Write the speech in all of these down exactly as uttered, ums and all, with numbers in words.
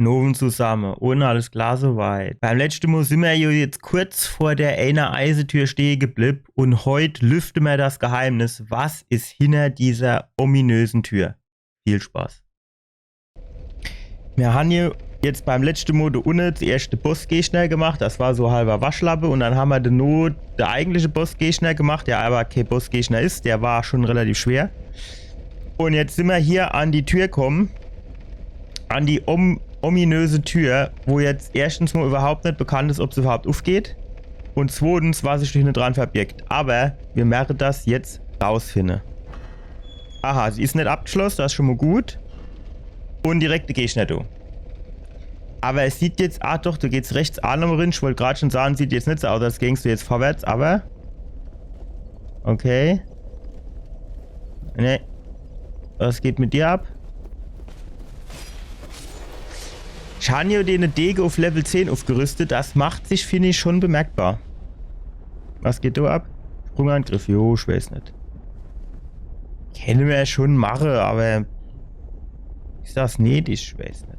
Nowend zusamme. Un alles klar soweit. Beim letschte Mol simmer jo jetzt kurz vor der eener Eisetür stehe geblibb un heut lüfte mer das Geheimnis. Was is hinner dieser ominösen Tür? Viel Spaß. Mir han jo jetzt beim letschte Mol do unne zuerscht de Bossgegner gemacht. Das war so halwer Waschlappe. Un dann han mer de Not de eigentliche Bossgegner gemacht, der awwer kee Bossgegner is. Der war schon relativ schwer. Un jetzt simmer hier an die Tür komm. An die om ominöse Tür, wo jetzt erschtens mol iwwerhaupt net bekannt is, ob se iwwerhaupt uffgeht. Un zwotens, was sich do hinne dran verbirgt. Awwer mir merke das jetzt rausfinne. Aha, sie is net abgeschloss, das is schon mol gut. Un direkt de Gegner do. Awwer es sieht jetzt, ah doch, do geht's rechts aa noch rin. Ich wollt grad schon sage, sieht jetzt net so aus, als gingst du jetzt vorwärts, awwer. Okay. Nee. Was geht mit dir ab? Schon jo de Dege uff Level zehn uffgerüstet, das macht sich, find ich, schon bemerkbar. Was geht do ab? Sprungangriff, jo, ich weiß net. Kenne mer schon mache, awwer is das nedisch? Ich weiß net.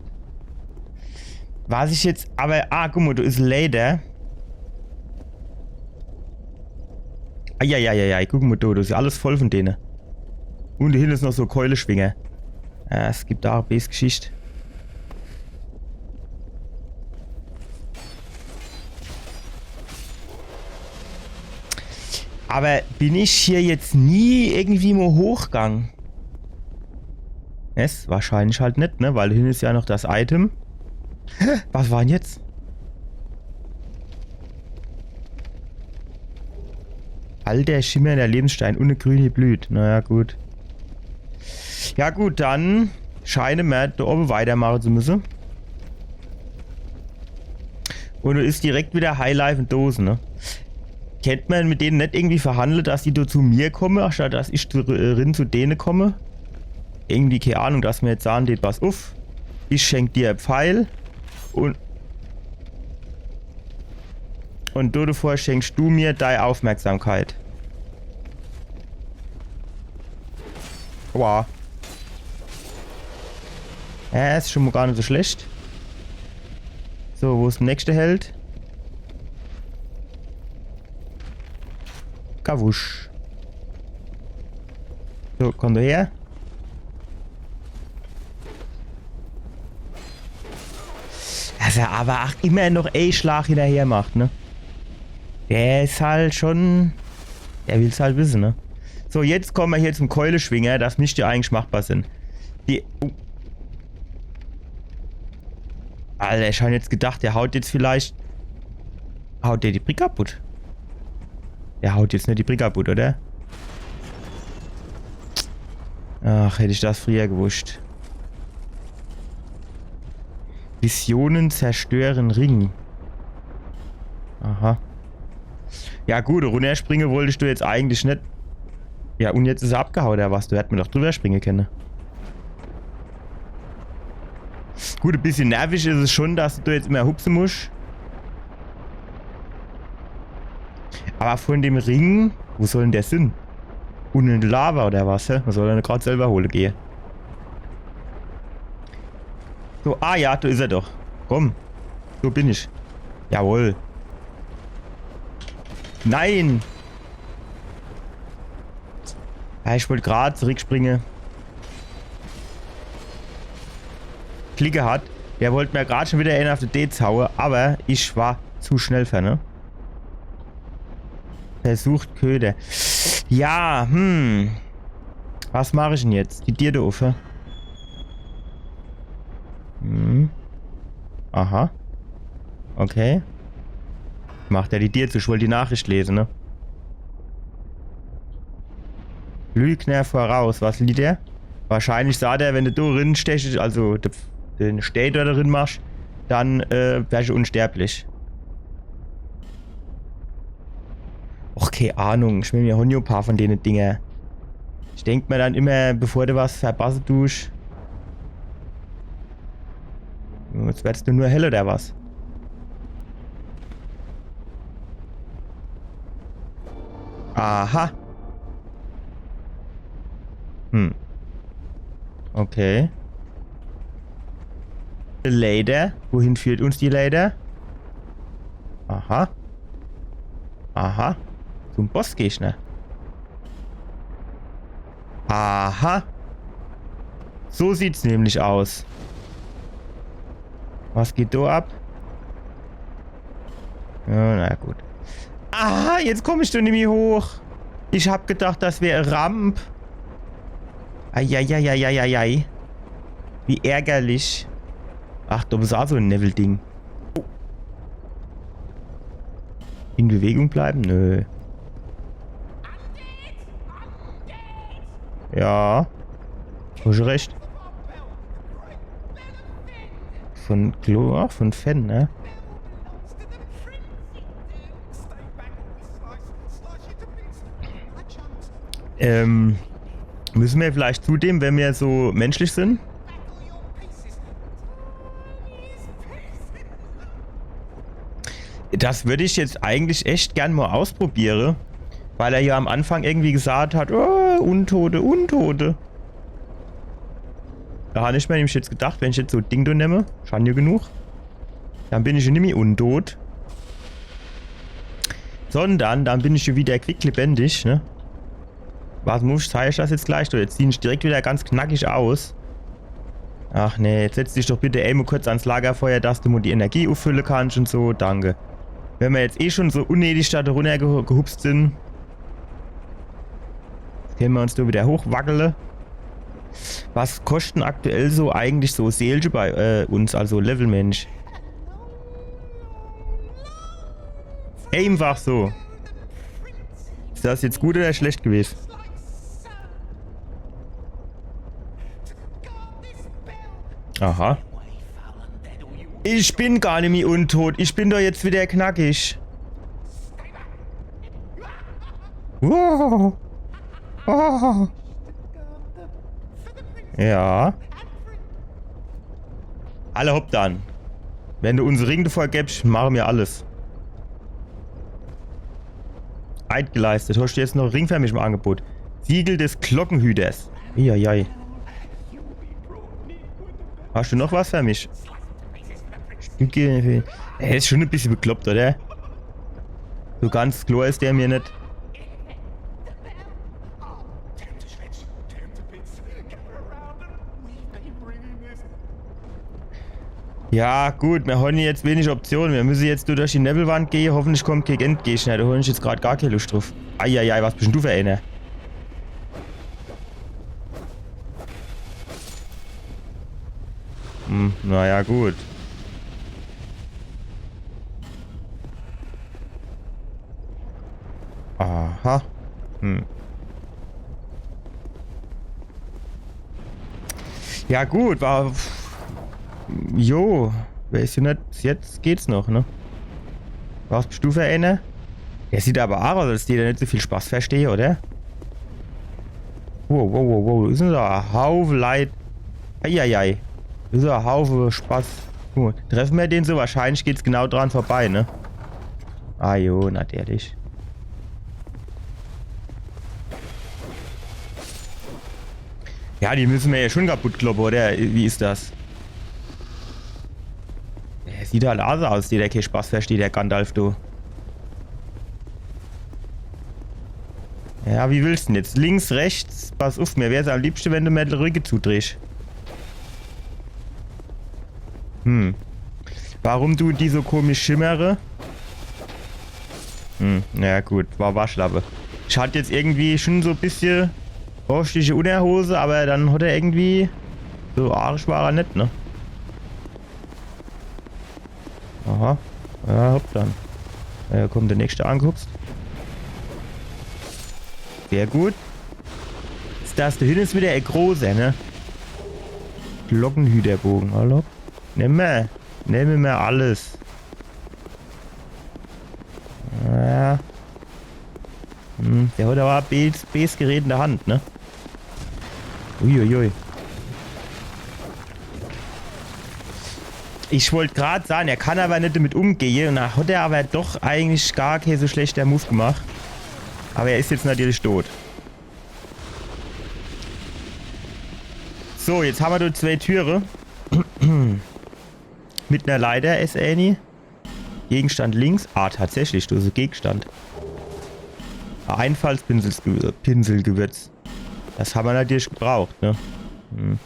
Was ich jetzt, awwer, ah, guck mol, do is e Leder. Eieieiei, guck mol do, das is jo alles voll von dene. Un do hinne is noch so Keuleschwinger. Ja, es gibt aa e bees Geschicht. Awwer bin ich hier jetzt nie irgendwie mol hochgang? Es wahrscheinlich halt net, ne? Weil do hinne is jo noch das Item. Hä? Was war'n jetzt? Alter, schimmernder Lebensstein un e grüni Blüt. Na ja, gut. Ja gut, dann scheine mer do owwe weitermache zu müsse. Un do is direkt widder Highlife in Dose, ne? Kennt mer mit dene net irgendwie verhandle, dass die do zu mir komme, anstatt dass ich zu, äh, rin zu dene komme? Irgendwie, kee Ahnung, dass mer jetzt sage, deet, pass uff, ich schenk dir e Pfeil un Un do devor schenkst du mir dei Aufmerksamkeit. Aua. Ja, is schon mol gar net so schlecht. So, wo is de nächste Held? Kawusch. So, komm du her. Dass er awwer ach immer noch e Schlag hinnerher macht, ne? Der is halt schon, der will's halt wisse, ne? So, jetzt komme mer hier zum Keuleschwinger. Das misst jo eigentlich machbar sin. Die, oh. Alter, ich han jetzt gedacht, der haut jetzt vielleicht, haut der die Brick kaputt? Der haut jetzt net die Brick kaputt, oder? Ach, hätt ich das frieher gewusst. Visionen zerstören Ring. Aha. Ja gut, runnerspringe wolltest du jetzt eigentlich net. Ja, un jetzt is er abgehaue, oder was? Du hätt mer doch driwwer springe kenne. Gut, e bissje nervisch is es schon, dass du jetzt immer hupse musst. Awwer von dem Ring, wo soll dann der sin? Unne in de Lava oder was, hä? Mer soll en grad selwer hole gehe. So, ah ja, do is er doch. Komm. So bin ich. Jawohl. Nein! Ja, ich wollt grad zurückspringe. Glick gehat. Der wollt mer grad schon widder een auf de Dez haue, awwer ich war zu schnell fer, ne? Versucht Köder. Ja, hm. Was mach ich dann jetzt? Die Dier do uffe? Hm. Aha. Okay. Macht er die Dier zu, ich wollt die Nachricht lese, ne? Lügner voraus, was liest er? Wahrscheinlich sagt er, wenn du do drin stechst, also de, de Stee do drin machst, dann, äh, wärst du unsterblich. Och, kee Ahnung, ich mään, mir hon jo e paar von dene Dinger. Ich denk mer dann immer, bevor du was verpasse dusch. Jetzt werd's do nur hell, oder was? Aha. Hm. Okay. Leiter. Wohin führt uns die Leiter? Aha. Aha. Zum Bossgegner. Aha. So sieht's nämlich aus. Was geht do ab? Ja, na gut. Aha, jetzt komm ich do nimmi hoch. Ich hab gedacht, das wär e Ramp. Eieieiei. Wie ärgerlich. Ach, do is aa so e Newwelding. Oh. In Bewegung bleiben? Nö. Ja. Hasch recht. Von Klo, ach, von Fenn, ne? Ähm, müsse mer vielleicht zudem, wenn mer so menschlich sin? Das würd ich jetzt eigentlich echt gern mol ausprobiere, weil er ja am Anfang irgendwie gesagt hat, oh, Untote, Untote. Do han ich mer nämlich jetzt gedacht, wenn ich jetzt so e Ding do nemme, schun jo genug, dann bin ich jo nimmi untot. Sondern dann bin ich jo wieder quicklebendig, ne? Was muss ich, zeig ich das jetzt gleich? Du, jetzt sieh ich direkt wieder ganz knackig aus. Ach nee, jetzt setz dich doch bitte emol kurz ans Lagerfeuer, dass du mol die Energie uffülle kannst un so. Danke. Wenn mer jetzt eh schun so unnötig do runnergehupst sin, kenne mer uns do wieder hochwackele. Was koschte aktuell so eigentlich so Seelche bei, äh, uns, also levelmäßig? Einfach so. Is das jetzt gut oder schlecht gewese? Aha. Ich bin gar nimmi untot. Ich bin doch jetzt wieder knackig. Wow. Oh. Ja. Alla hopp dann. Wenn du uns en Ring defor gebsch, mache mer alles. Eid geleistet. Hasch du jetzt noch en Ring fer mich im Angebot? Siegel des Glockenhüters. Eieiei. Hasch du noch was fer mich? Stücke. Er is schun e bissje bekloppt, oder? So ganz klor is der mer net. Ja, gut, mer hon jetzt wenig Optione. Mer müsse jetzt durch die Newwelwand gehe. Hoffentlich kommt kee Endgegner. Do hon ich jetzt grad gar kee Luscht druf. Eieiei, was bisch dann du fer eener? Hm, na ja, gut. Aha. Hm. Ja gut, war... Jo, wer is hier net? Bis jetzt geht's noch, ne? Was bisch du fer eener? Der sieht awwer aa aus, als dät der net so viel Spaß verstehe, oder? Wow, wow, wow, wow. Is denn do e Haufe Leit? Eieiei. Is do e Haufe Spaß. Guck mol, treffe mer den so? Wahrscheinlich geht's genau dran vorbei, ne? Ah jo, natürlich. Ja, die müsse mer jo schun kaputt kloppe, oder? Wie is das? Der sieht halt aa so aus, dät der kee Spaß versteht, der Gandalf, du. Ja, wie willsch dann jetzt? Links, rechts? Pass uff, mir wär's am liebschte, wenn du mer de Ricke zudrehsch. Hm. Warum dun die so komisch schimmere? Hm, na ja, gut, war Waschlappe. Ich hat jetzt irgendwie schun so e bissje rostige Unnerhose, awwer dann hat er irgendwie... So arisch war er net, ne? Aha. Ja, hopp dann. Äh, kommt de nächschte angehupst. Sehr gut. Is das do hinne is wieder e großer, ne? Glockenhüterboge, hallo? Nemme mer. Nemme mer alles. Ja. Hm, der hat awwer e bees, bees Gerät in de Hand, ne? Uiuiui. Ich wollt grad sage, er kann awwer net demit umgehe un do hat er awwer doch eigentlich gar kee so schlechter Move gemacht. Awwer er is jetzt natürlich dot. So, jetzt hammer do zwee Türe. Mit ner Leiter, S Annie. Gegenstand links. Ah, tatsächlich, do is e Gegenstand. Ah, Einfaltspinsel, Pinselgewürz. Das hammer natürlich gebraucht, ne? Hm.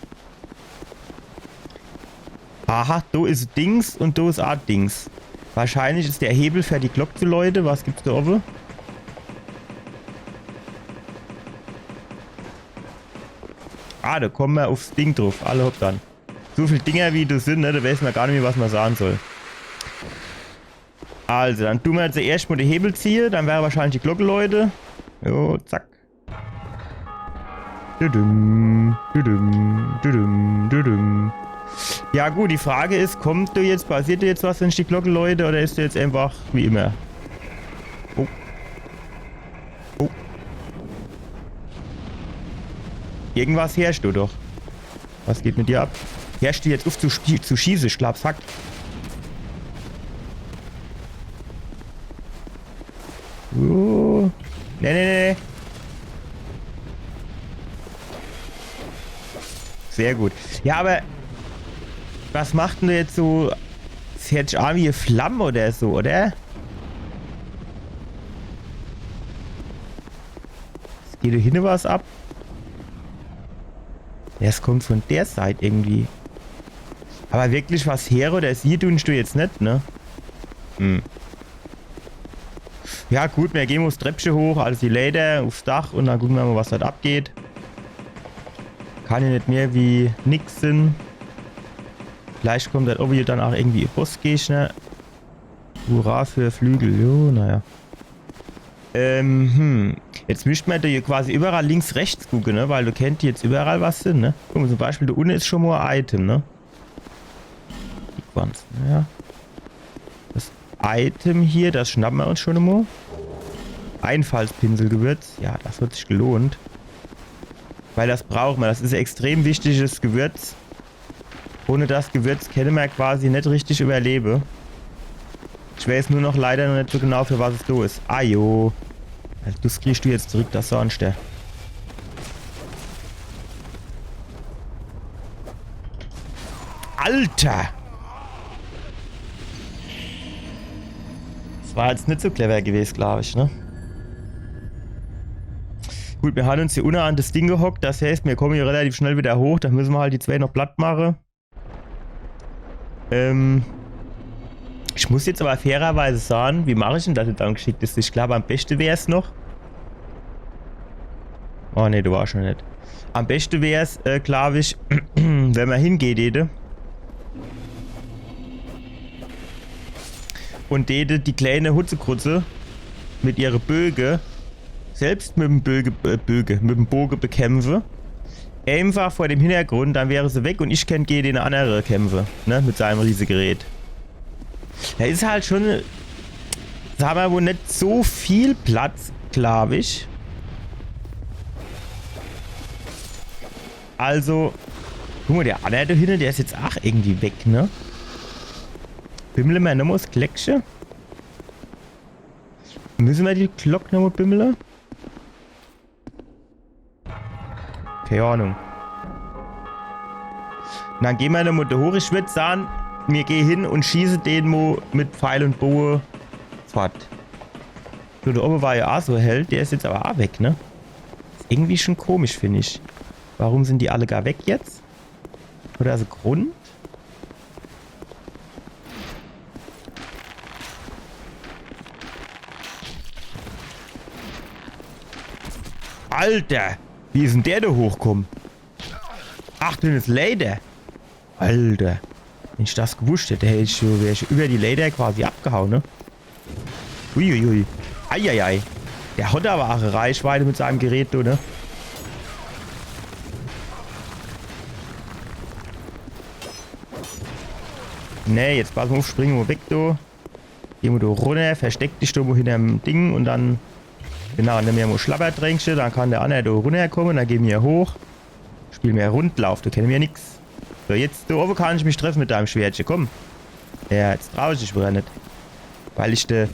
Aha, do is Dings un do is a Dings. Wahrscheinlich is der Hebel für die Glock zu läute. Was gibt's do owwe? Ah, do komme mer uffs Ding druff. Alla hopp dann. So viel Dinger wie do sin, ne? Do weeß mer gar nimmi, was mer sage soll. Also, dann du mer jetzt erscht mo de Hebel ziehe, dann werre wahrscheinlich die Glocke läute. Jo, zack. Düdüm, düdüm, düdüm, düdüm. Ja gut, die Frage is, kommt do jetzt, passiert do jetzt was, wenn ich die Glocke läute, oder is do jetzt einfach wie immer? Oh. Oh. Irgendwas heerscht du doch. Was geht mit dir ab? Heerscht du jetzt uff zu, spie- zu schieße, Schlapsack? Oh. Nee, nee, nee, nee. Sehr gut. Ja, awwer was macht dann do jetzt so? Das heert sich a wie Flamme oder so, oder? Es geht do hinne was ab. Ja, es kommt von der Seit irgendwie. Awwer wirklich was heere oder siehe dun ich do jetzt net, ne? Hm. Ja gut, mer gehn mo 's Treppche hoch, also die Läder uffs Dach un dann gucke mer mo, was do abgeht. Kann jo net mehr wie nix sin. Vielleicht kommt do owwe dann a irgendwie e Bossgegner. Hurra für Flügel, jo, naja. Ähm, hm. Jetzt misst mer do jo quasi iwwerall links, rechts gucke, ne? Weil do kennt jetzt iwwerall was sin, ne? Guck mo, zum Beispiel do unne is schun mo e Item, ne? Die Quanz, naja. Das Item hier, das schnappe mer uns schun mo. Einfaltspinselgewürz. Ja, das hat sich gelohnt. Weil das brauche mer. Das is e extrem wichtiges Gewürz. Ohne das Gewürz kenne mer quasi net richtig iwwerlewe. Ich weeß nur noch leider noch net so genau, für was es do is. Ah jo. Also, das kriegst du jetzt zurück, das sah ich der. Alter! Das war jetzt net so clever gewes, glaub ich, ne? Gut, mir han uns hier unne an das Ding gehockt, das heißt, mir komme hier relativ schnell wieder hoch, do müsse mer halt die zwee noch platt mache. Ähm, ich muss jetzt awwer fairerweise sage, wie mach ich dann das jetzt am geschickteste? Ich glaub, am beschte wär's noch. Oh nee, do war ich noch net. Am beschte wär's, äh, glaub ich, wenn mer hingeht, dede. Un dede die kleine Hutzekrutze mit ihre Böge selbst mit dem Böge, äh, Böge, mit dem Boge bekämpfe. Einfach vor dem Hintergrund, dann wäre se weg un ich kennt gege den annere kämpfe, ne, mit seinem Riesegerät. Do is halt schun, sag mer, wo net so viel Platz, glaub ich. Also, guck mo, der annere do hinne, der is jetzt ach irgendwie weg, ne? Bimmle mer nomo 's Gleckche. Müsse mer die Glock nomo bimmle? Kee Ahnung. Dann geh mer nomo do hoch. Ich würd sage, mir geh hin un schieße den mo mit Pfeil un Boge fort. So, do owwe war jo ach so hell. Der is jetzt awwer ach weg, ne? Is irgendwie schun komisch, find ich. Warum sin die alle gar weg jetzt? Oder so Grund? Alter! Wie is dann der do hochkomm? Ach, do is Leiter. Alter. Wenn ich das gewusst hätt, hätt ich schun, wär ich iwwer die Leiter quasi abgehaue, ne? Uiuiui. Eieiei. Der hat awwer ach e Reichweite mit seinem Gerät, du, ne? Nee, jetzt pass mo uff, spring mo weg, du. Geh mo do runner, versteck dich do mo hinnerm Ding un dann, genau, nemm mer mo Schlabbertränkche, dann kann der annere do runnerkomme, dann geh mer hoch. Spiel mer Rundlauf, do kenne mer nix. So, jetzt, do owwe kann ich mich treffe mit deinem Schwertche, komm. Ja, jetzt trau ich mich widder net. Weil ich de,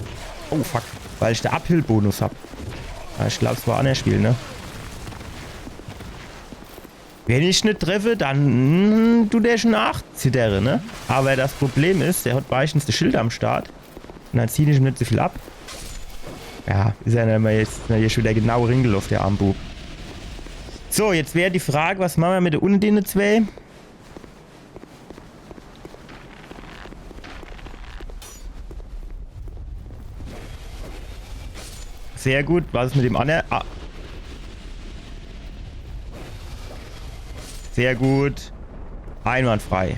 oh fuck, weil ich de Uphill-Bonus hab. Ja, ich glaub, 's war annerscht Spiel, ne? Wenn ich net treffe, dann, mm, dut der schon aach zittere, ne? Aber das Problem is, der hat meistens das Schild am Start. Und dann zieh ich ihm net so viel ab. Ja, is er dann immer jetzt na, hier schon wieder genau ringeloffe, der Armbub. So, jetzt wär die Frage, was mache mer mit de unne dene zwei? Sehr gut. Was is mit dem annere? Ah. Sehr gut. Einwandfrei.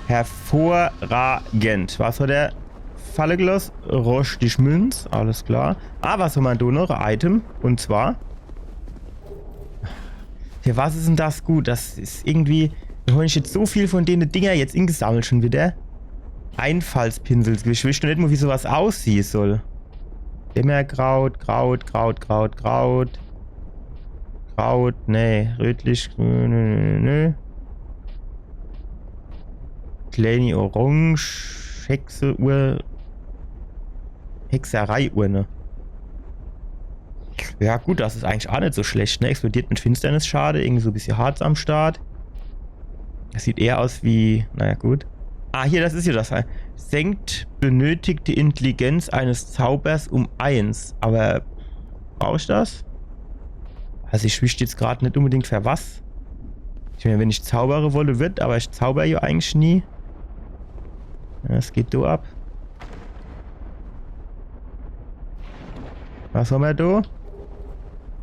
Hervorragend. Was hat der falle geloss? Roschtig Münz. Alles klar. Ah, was hammer do noch? Item. Und zwar. Für was is denn das gut? Das is irgendwie. Do hab ich jetzt so viel von dene Dinger jetzt ingesammelt schon wieder. Einfaltspinsel. Ich wüsst net mol, wie sowas aussiehe soll. Immer Kraut, Kraut, Kraut, Kraut, Kraut. Kraut, nee. Rötlich, nö, nö, nö, nö. Kleine Orange, Hexe, Uhr. Hexerei-Urne. Ja, gut, das is eigentlich aach net so schlecht, ne? Explodiert mit Finsternis, schade. Irgendwie so e bissje Harz am Start. Das sieht eher aus wie, naja, gut. Ah, hier, das is ja das. Senkt benötigte Intelligenz eines Zaubers um eins. Aber brauch ich das? Also ich wüsst jetzt grad net unbedingt für was. Ich mein, wenn ich zaubere wolle, würd, aber ich zauber ja eigentlich nie. Ja, das geht do ab. Was hammer do?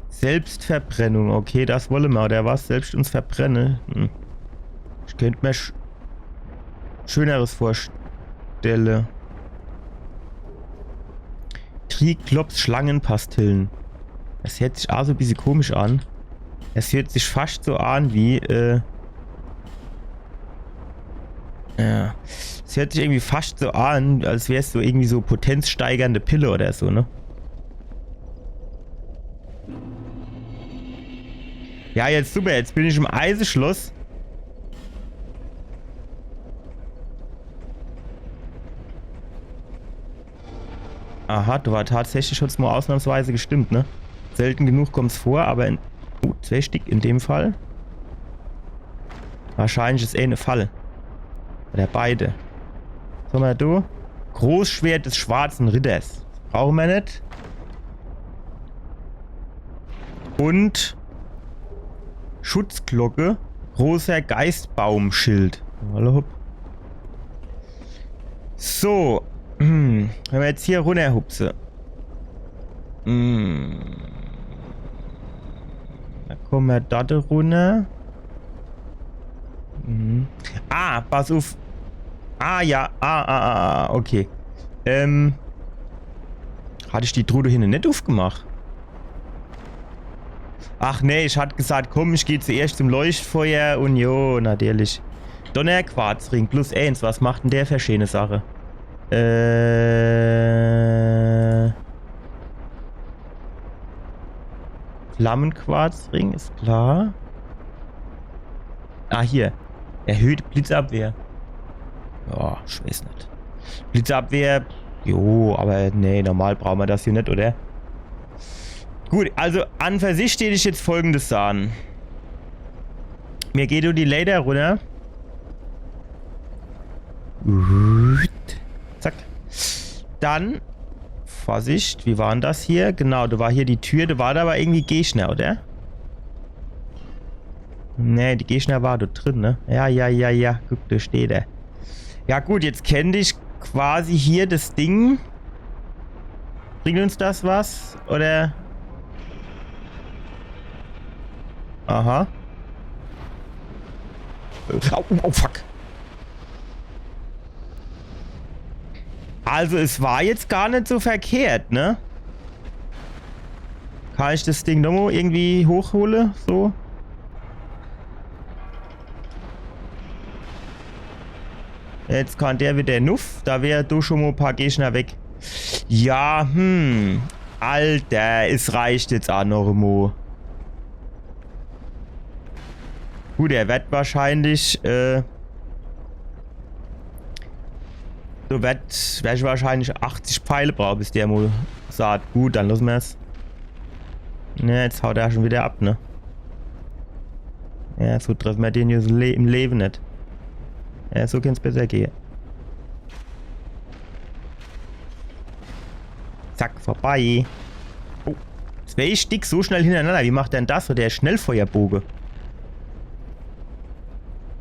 Selbstverbrennung. Okay, das wolle mer, oder was? Selbst uns verbrenne. Hm. Ich könnt mer sch Schöneres vorstelle. Triklops Schlangenpastillen. Das hört sich aach so e bissje komisch an. Das hört sich fascht so an wie, äh, ja. Es hört sich irgendwie fascht so an, als wär's so irgendwie so potenzsteigernde Pille oder so, ne? Ja, jetzt super, jetzt bin ich im Eiseschloss. Aha, do war tatsächlich schon mol ausnahmsweise gestimmt, ne? Selten genug kommt's vor, aber in, oh, zwei Stick in dem Fall. Wahrscheinlich is eh e Fall. Oder beide. Was hammer do? Großschwert des schwarzen Ritters. Brauche mer net. Und Schutzglocke. Großer Geistbaumschild. Hallo, hopp. So. Hm. Wenn mer jetzt hier runnerhupse. Hm. Do komme mer do runner. Mhm. Ah, pass uff. Ah, ja. Ah, ah, ah, ah, okay. Ähm. Hat ich die Truh do hinne net uffgemach? Ach nee, ich hat gesagt, komm, ich geh zuerscht zum Leuchtfeuer und jo, natürlich. Donnerquarzring plus eins, was macht denn der für schöne Sache? Äh. Flammenquarzring, is klar. Ah, hier. Erhöht Blitzabwehr. Ja, ich weiß net. Blitzabwehr, jo, aber nee, normal brauche mer das hier net, oder? Gut, also an für sich steht ich jetzt Folgendes an. Mir geht nur die Leiter runner. Zack. Dann, Vorsicht, wie war denn das hier? Genau, do war hier die Tür, do war do aber irgendwie Gegner, oder? Nee, die Gegner war do drin, ne? Ja, ja, ja, ja. Guck, do steht er. Ja gut, jetzt kennt ich quasi hier das Ding. Bringt uns das was? Oder? Aha. Oh, oh, fuck. Also es war jetzt gar net so verkehrt, ne? Kann ich das Ding nochmal irgendwie hochhole? So. Jetzt kann der wieder nuff. Da wär do schon mal e paar Gegner weg. Ja, hm. Alter, es reicht jetzt auch noch mo. Gut, er wird wahrscheinlich, äh, so wird, werd ich wahrscheinlich achtzig Pfeile brauche, bis der mo sagt, gut, dann lassen wir's. Ne, jetzt haut er schon wieder ab, ne? Ja, so treffe mer den jetzt le im Lewe net. Ja, so kann's besser gehe. Zack, vorbei. Oh, zwee Stick so schnell hinnerenanner. Wie macht denn das so, der Schnellfeuerboge?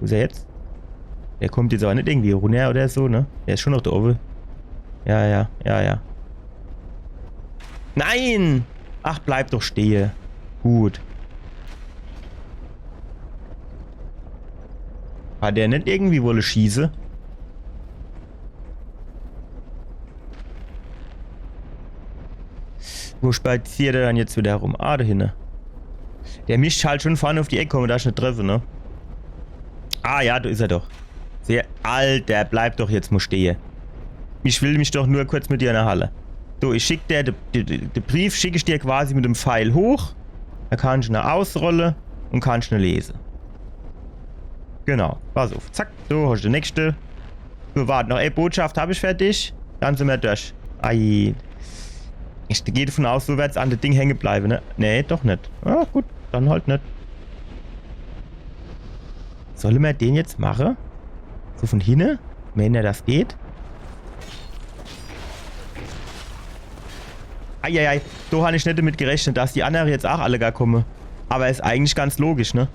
Wo is er jetzt? Der kommt jetzt awwer net irgendwie runner oder so, ne? Der is schon noch do owwe. Ja, ja, ja, ja. Nein! Ach, bleib doch stehe. Gut. Hat der net irgendwie wolle schieße? Wo spaziert er dann jetzt wieder rum? Ah, do hinne. Der misst halt schon vorne uf die Eck komme, dass ich net treffe, ne? Ah ja, do is er doch. Sehr, Alter, bleib doch jetzt mo stehe. Ich will mich doch nur kurz mit dir unnerhalle. So, ich schick dir, de, de, de Brief schick ich dir quasi mit dem Pfeil hoch. Do kannsch ne ausrolle und kannsch ne lese. Genau, pass uf. Zack, so, hosch de nächste. So, wart, noch e Botschaft hab ich für dich. Dann sin mer durch. Ei. Ich geh davon aus, so werd's an de Ding hänge bleibe, ne? Nee, doch net. Ah, gut, dann halt net. Solle mer den jetzt mache? So von hinne? Wenn er das geht. Eieiei, do han ich net damit gerechnet, dass die annere jetzt ach alle gar komme. Aber is eigentlich ganz logisch, ne?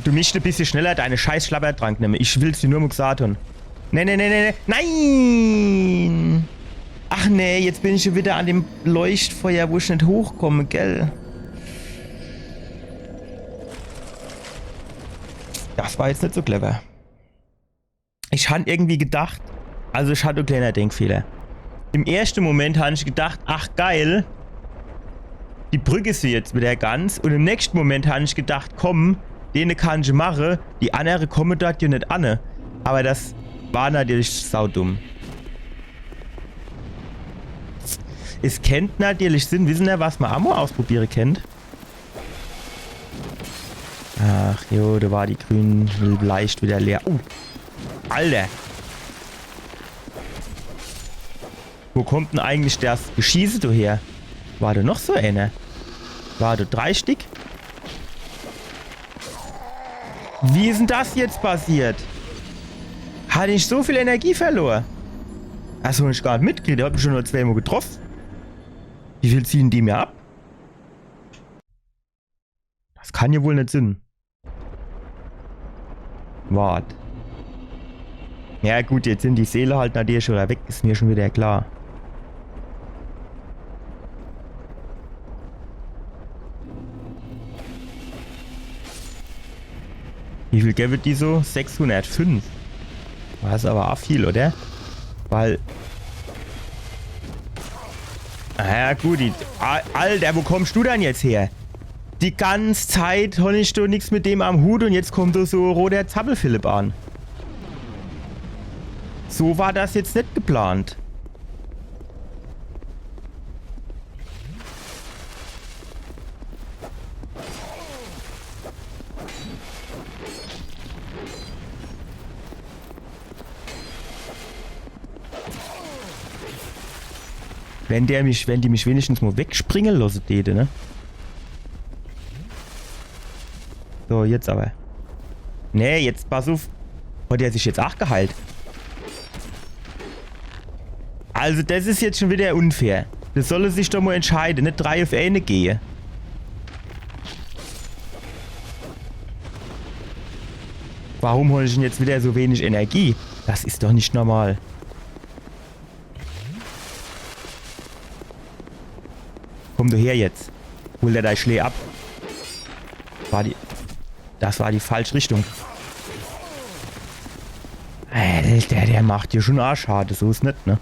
Du misst e bissje schneller deine scheiß Schlabbertrank nemme. Ich will's dir nur mo gesagt han. Nee, nee, nee, nee, nee. Nein! Ach nee, jetzt bin ich schon wieder an dem Leuchtfeuer, wo ich net hochkomme, gell? Das war jetzt net so clever. Ich han irgendwie gedacht, also ich hatt e kleiner Denkfehler. Im erschte Moment han ich gedacht, ach geil, die Brück is jetzt wieder ganz. Und im nächschte Moment han ich gedacht, komm, dene kann ich mache, die annere komme dort jo net anne. Aber das war natürlich saudumm. Es kennt natürlich sinn, wissen er, was mer ach mo ausprobiere kennt? Ach jo, do war die grün Leischt wieder leer. Uh, Alter. Wo kommt denn eigentlich das Geschieße do her? War do noch so einer? War do drei Stick? Wie is denn das jetzt passiert? Hat ich so viel Energie verlor? Das han ich gar net mitgekriegt. Der hat mich schon nur zweemo getroff. Wie viel ziehen die mir ab? Das kann jo wohl net sinn. Wart. Ja gut, jetzt sin die Seele halt natürlich schon wieder weg, is mir schon wieder klar. Wie viel gewwe die so? Sechshundertfünf. Das is aber ach viel, oder? Weil. Ah ja, gut, die, Al-, Alter, wo kommst du denn jetzt her? Die ganz Zeit han ich doch nix mit dem am Hut und jetzt kommt do so e roter Zappelphilipp an. So war das jetzt net geplant. Wenn der mich, wenn die mich wenigstens mo wegspringe losse däte, ne? So, jetzt aber. Nee, jetzt pass uf. Hat der sich jetzt ach geheilt? Also, das is jetzt schon wieder unfair. Das solle sich doch mo entscheide, net drei uf eine gehe. Warum han ich denn jetzt wieder so wenig Energie? Das is doch net normal. Komm du her jetzt. Hol der dei Schlee ab. War die, das war die falsch Richtung. Alter, der macht dir schon Arschhart. So is net, ne?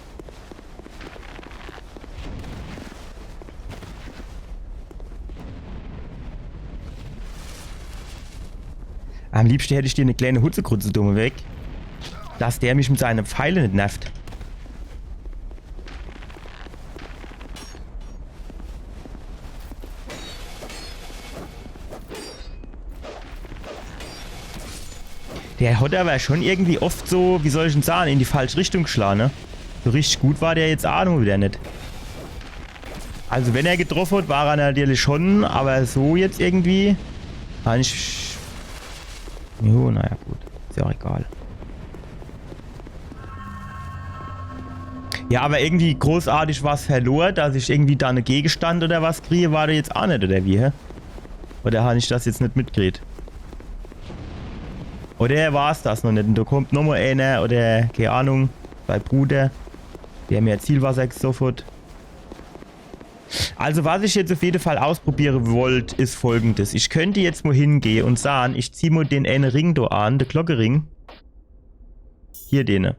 Am liebschte hätt ich dir ne kleine Hutzekrutze dumme weg, dass der mich mit seine Pfeile net nervt. Der hat aber schon irgendwie oft so, wie soll ich denn sagen, in die falsche Richtung geschlagen, ne? So richtig gut war der jetzt ach noch wieder net. Also wenn er getroffe hat, war er natürlich schon, aber so jetzt irgendwie. Kann ich. Jo, naja, gut. Is ja auch egal. Ja, aber irgendwie großartig was verlor, dass ich irgendwie da ne Gegenstand oder was kriege, war da jetzt auch net, oder wie, hä? Oder hab ich das jetzt net mitgekriegt? Oder war's das noch net? Und da kommt nochmal einer, oder, keine Ahnung, sein Bruder, der mir Zielwasser gesoffen hat. Also was ich jetzt auf jeden Fall ausprobieren wollt, is Folgendes. Ich könnt jetzt mal hingehen und sagen, ich zieh mal den einen Ring da an, der Glockering. Hier dene.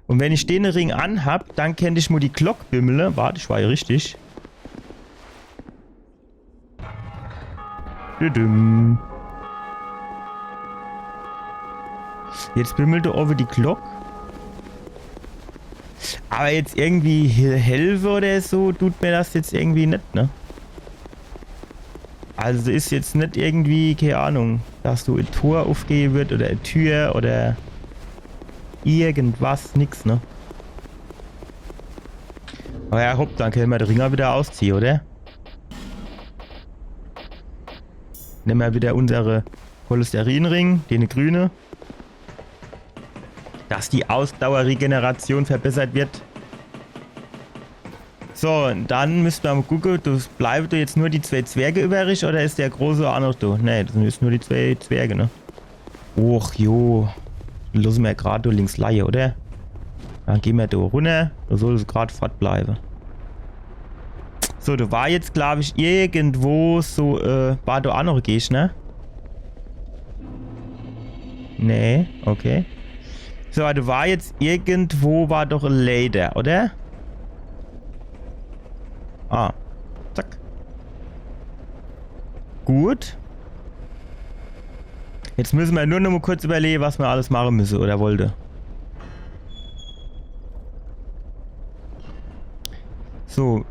Und wenn ich den Ring anhab, dann könnt ich mal die Glock bimmele. Warte, ich war ja richtig. Düdüm. Jetzt bimmelt da oben die Glock. Aber jetzt irgendwie he- helfe oder so, tut mir das jetzt irgendwie net, ne? Also is jetzt net irgendwie, keine Ahnung, dass da e Tor aufgehe wird oder e Tür oder irgendwas, nix, ne? Aber ja, hopp, dann könne mir de Ringer wieder ausziehe, oder? Nemme mir wieder unsere Cholesterinring, den grüne. Dass die Ausdauerregeneration verbessert wird. So, dann müsste mer mal gucke, da bleibe da jetzt nur die zwei Zwerge übrig oder is der große auch noch da? Nee, das sin jetzt nur die zwei Zwerge, ne? Och jo. Losse mer grad da links leie, oder? Dann geh mer da runner. Da soll es grad fort bleibe. So, da war jetzt, glaub ich, irgendwo so, äh, war da auch noch e Gegner? Nee, okay. So, da war jetzt irgendwo, war doch e Leiter, oder? Ah, zack. Gut. Jetzt müsse mer nur noch mal kurz überlege, was mer alles mache müsse oder wollte. So.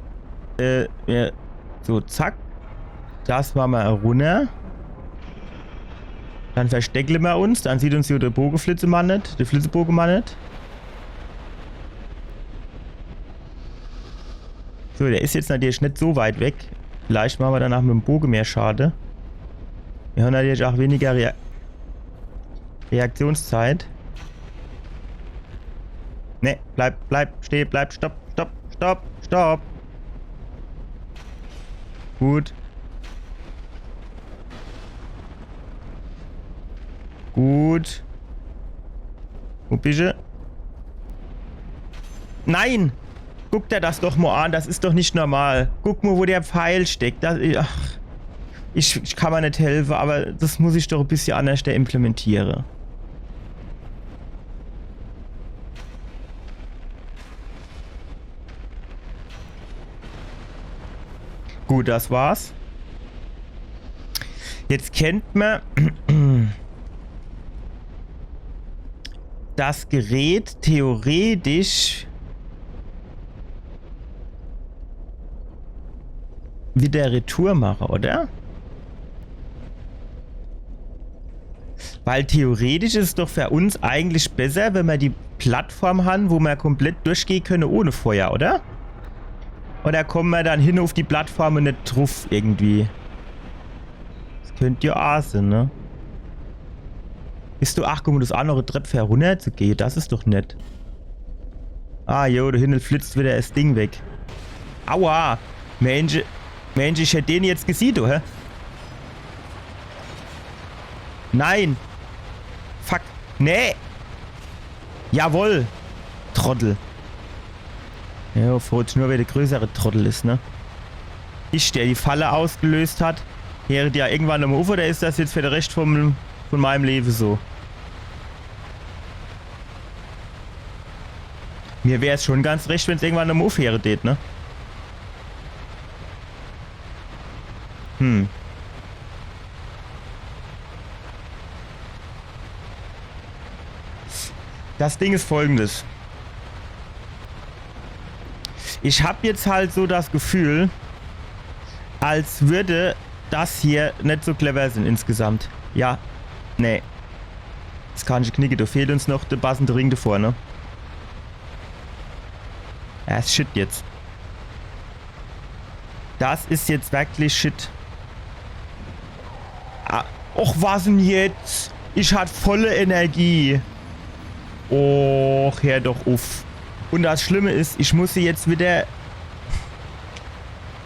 Äh, ja. So, zack. Das mache mer runner. Dann versteckle mer uns. Dann sieht uns hier der Bogeflitzemann net. Der Flitzebogemann net. So, der is jetzt natürlich net so weit weg. Vielleicht mache mer danach mit dem Boge mehr Schade. Wir haben natürlich auch weniger Rea Reaktionszeit. Ne, bleib, bleib, steh, bleib, stopp, stopp, stopp, stopp. Gut. Gut. Wo bist du? Nein! Guck der das doch mal an, das is doch net normal. Guck mal, wo der Pfeil steckt. Das, ach, ich, ich kann mer net helfe, aber das muss ich doch e bissje anders da implementiere. Gut, das war's. Jetzt kennt mer das Gerät theoretisch wieder retour mache, oder? Weil theoretisch is es doch für uns eigentlich besser, wenn mer die Plattform han, wo mer komplett durchgehe könne ohne Feuer, oder? Oder komme mer dann hin auf die Plattform net druff irgendwie? Das könnt ja a sin, ne? Bist du, ach, guck mal, das andere Trepp herunner zu gehe, das is doch nett. Ah, jo, da hinne flitzt wieder das Ding weg. Aua! Mensch, Mensch, ich hätt den jetzt gesieh, du, hä? Nein! Fuck. Nee! Jawoll! Trottel. Ja, froh nur, wer der größere Trottel is, ne? Ich, der die Falle ausgelöst hat. Heere die ja irgendwann nochmal auf, oder is das jetzt für den Rest vom, von meinem Leben so? Mir wär's schon ganz recht, wenn's irgendwann nochmal aufheere tät, ne? Hm. Das Ding is folgendes. Ich hab jetzt halt so das Gefühl, als würde das hier net so clever sin insgesamt. Ja, nee. Das kann ich knicke, da fehlt uns noch der passende Ring davor, ne? Ja, is shit jetzt. Das is jetzt wirklich Shit. Ah, och, was denn jetzt? Ich hat volle Energie. Och, her doch uff. Und das Schlimme is, ich muss jetzt wieder...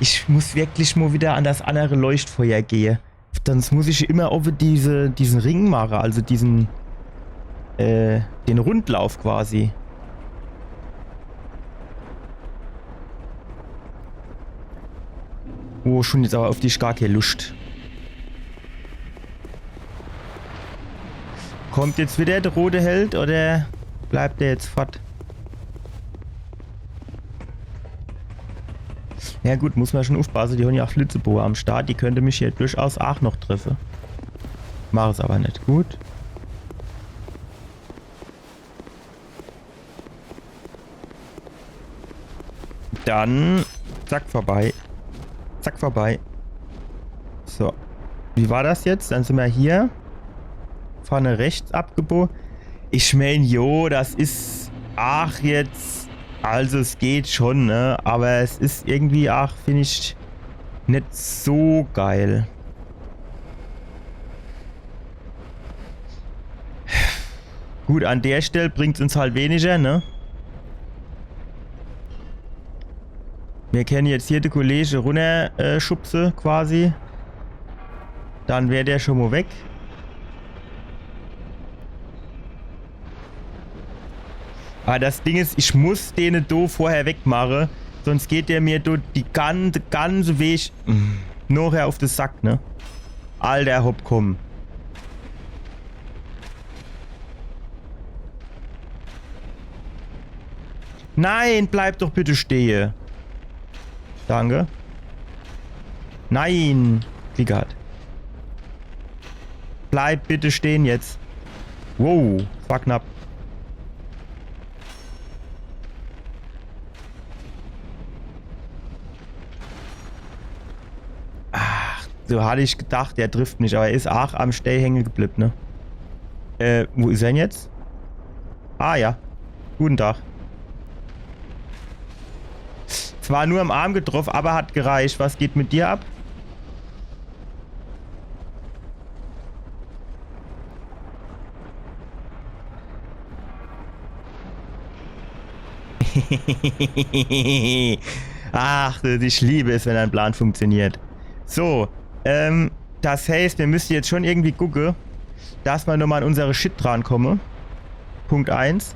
Ich muss wirklich mo wieder an das andere Leuchtfeuer gehe. Sonst muss ich immer owwe diese, diesen Ring mache, also diesen, äh, den Rundlauf quasi. Oh, schon jetzt aber auf dich gar keine Lust. Kommt jetzt wieder der rote Held oder bleibt er jetzt fort? Ja gut, muss man schon aufpassen, die haben ja auch Flitzeboe am Start, die könnte mich hier durchaus auch noch treffen. Mach es aber nicht. Gut. Dann zack vorbei. Zack vorbei. So. Wie war das jetzt? Dann sind wir hier. Vorne rechts abgebogen. Ich mein, jo, das is ach jetzt. Also es geht schon, ne? Aber es is irgendwie ach, find ich, net so geil. Gut, an der Stelle bringt's uns halt weniger, ne? Wir können jetzt hier de Kollege runner, äh, schubse quasi. Dann wär der schon mo weg. Aber das Ding is, ich muss dene do vorher wegmache, sonst geht der mir do die ganze, ganze Weg, mm, nachher auf de Sack, ne? Alter, hopp, komm. Nein, bleib doch bitte stehe. Danke. Nein. Wie gehabt. Bleib bitte stehen jetzt. Wow, war knapp. Ach, so hatte ich gedacht, der trifft mich, aber er is ach am Stell hänge geblieb, ne? Äh, wo is er denn jetzt? Ah ja. Guten Tag. Zwar nur im Arm getroffen, aber hat gereicht. Was geht mit dir ab? Ach, ich liebe es, wenn ein Plan funktioniert. So, ähm, das heißt, wir müssen jetzt schon irgendwie gucke, dass wir nochmal an unsere Shit drankomme. Punkt eins.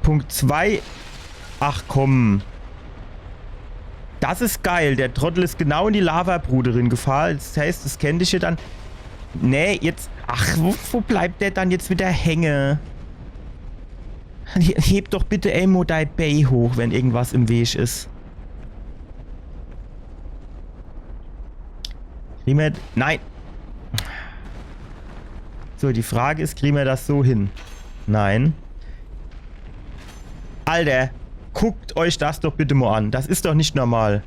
Punkt zwei. Ach komm. Das is geil. Der Trottel is genau in die Lavabrut rin gefahren. Das heißt, das kennt ich ja dann. Nee, jetzt. Ach, wo, wo bleibt der dann jetzt wieder hänge? He-, heb doch bitte emol dei Bää hoch, wenn irgendwas im Weg is. Kriegen wir, nein. So, die Frage is, kriegen wir das so hin? Nein. Alter, guckt euch das doch bitte mo an. Das is doch nicht normal.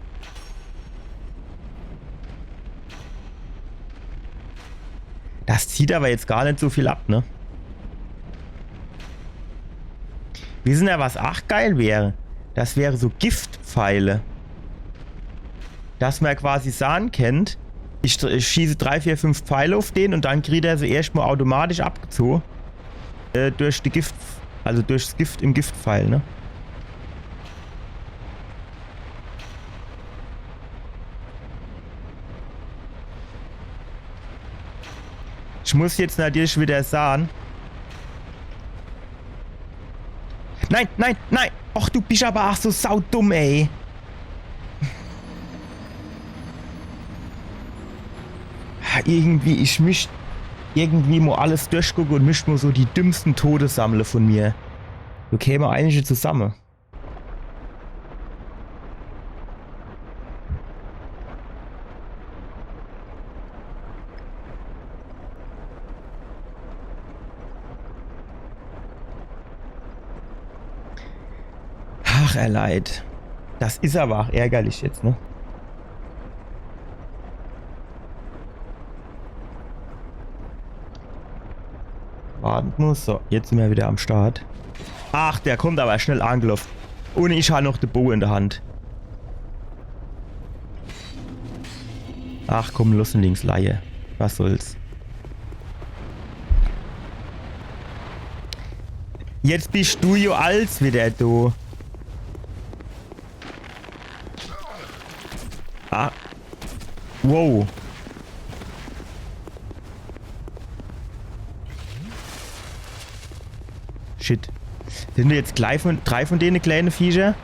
Das zieht aber jetzt gar net so viel ab, ne? Wissen er, was ach geil wäre? Das wäre so Giftpfeile. Dass man quasi sahn kennt, ich, dr-, ich schieße drei, vier, fünf Pfeile auf den und dann kriegt er sie erscht mo automatisch abgezogen. Äh, durch die Gift, also durchs Gift im Giftpfeil, ne? Ich muss jetzt natürlich wieder sahn. Nein, nein, nein! Och, du bist aber ach so saudumm, ey. Irgendwie, ich müsst irgendwie mo alles durchgucke und müsst mo so die dümmsten Tode sammle von mir. Do käme einige zusamme. Ach, er leid. Das is aber ach ärgerlich jetzt, ne? Warten muss. So, jetzt sind wir wieder am Start. Ach, der kommt aber schnell angelaufen. Und ich hab noch de Bow in der Hand. Ach komm, loss en links leie. Was soll's. Jetzt bist du jo als wieder do. Ah. Wow. Shit. Sin do jetzt gleich von, drei von dene kleine Viecher?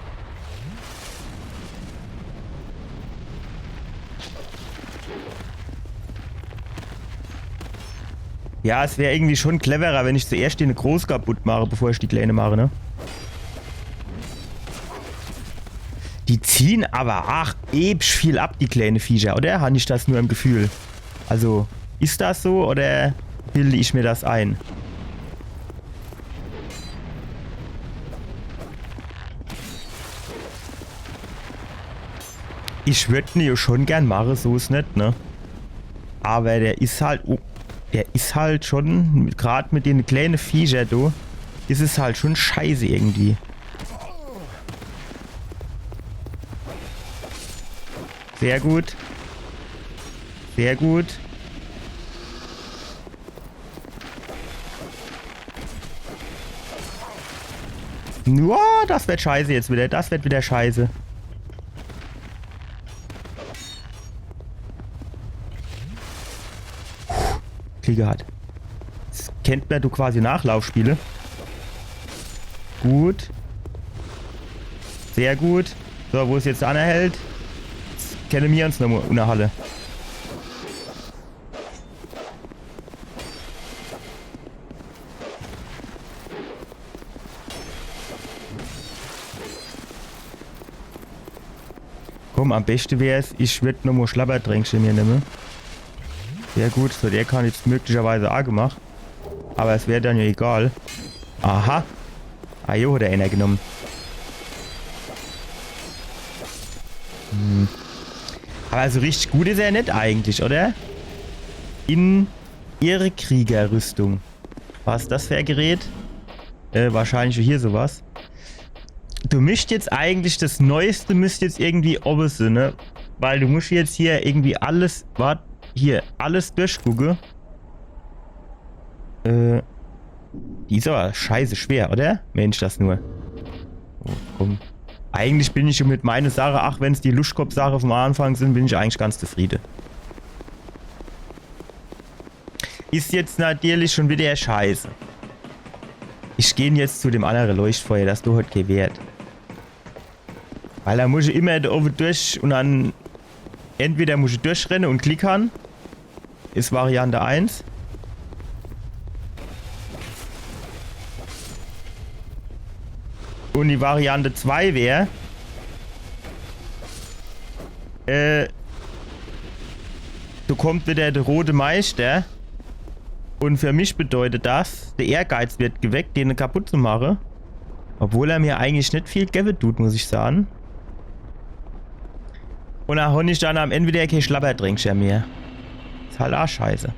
Ja, es wär irgendwie schon cleverer, wenn ich zuerscht die groß kaputt mache, bevor ich die kleine mache, ne? Die ziehen aber ach episch viel ab, die kleine Viecher, oder? Han ich das nur im Gefühl? Also, is das so oder bilde ich mir das ein? Ich würd en jo schon gern mache, so is net, ne? Aber der is halt, oh, der is halt schon, grad mit dene kleine Viecher, du, is es halt schon scheiße irgendwie. Sehr gut. Sehr gut. Uah, das wird scheiße jetzt wieder. Das wird wieder scheiße. Puh, Glück gehat. Jetzt kennt mer do quasi Nachlauf spiele. Gut. Sehr gut. So, wo is jetzt der anner Held? Jetzt kenne mer uns nochmol unnerhalle. Komm, am beschte wär's, ich würd nochmol Schlabbertränkche mir nemme. Ja gut, so der kann jetzt möglicherweise aa gemacht. Aber es wär dann ja egal. Aha. Ah jo, hat er einer genommen. Hm. Aber so richtig gut is er net eigentlich, oder? In Irrkriegerrüstung. Was is das für e Gerät? Äh, wahrscheinlich hier sowas. Du müsst jetzt eigentlich, das Neueste müsst jetzt irgendwie owwe sin, ne? Weil du musst jetzt hier irgendwie alles, wart, hier, alles durchgucke. Äh, die is aber scheiße schwer, oder? Mensch, das nur. Oh, komm. Eigentlich bin ich schon mit meine Sache, ach, wenn's die Luschkopf-Sache vom Anfang sin, bin ich eigentlich ganz zufriede. Is jetzt natürlich schon wieder scheiße. Ich geh jetzt zu dem annere Leuchtfeuer, das do hat kee Wert. Weil da muss ich immer do owwe durch und dann entweder muss ich durchrenne und Glick han. Is Variante eins. Und die Variante zwei wär, äh, do kommt wieder der rote Meister. Und für mich bedeutet das, der Ehrgeiz wird geweckt, dene kaputt zu mache. Obwohl er mir eigentlich net viel gewwe tut, muss ich sage. Und do han ich dann am Ende wieder kee Schlabbertränkcher mehr. Is halt aa scheiße.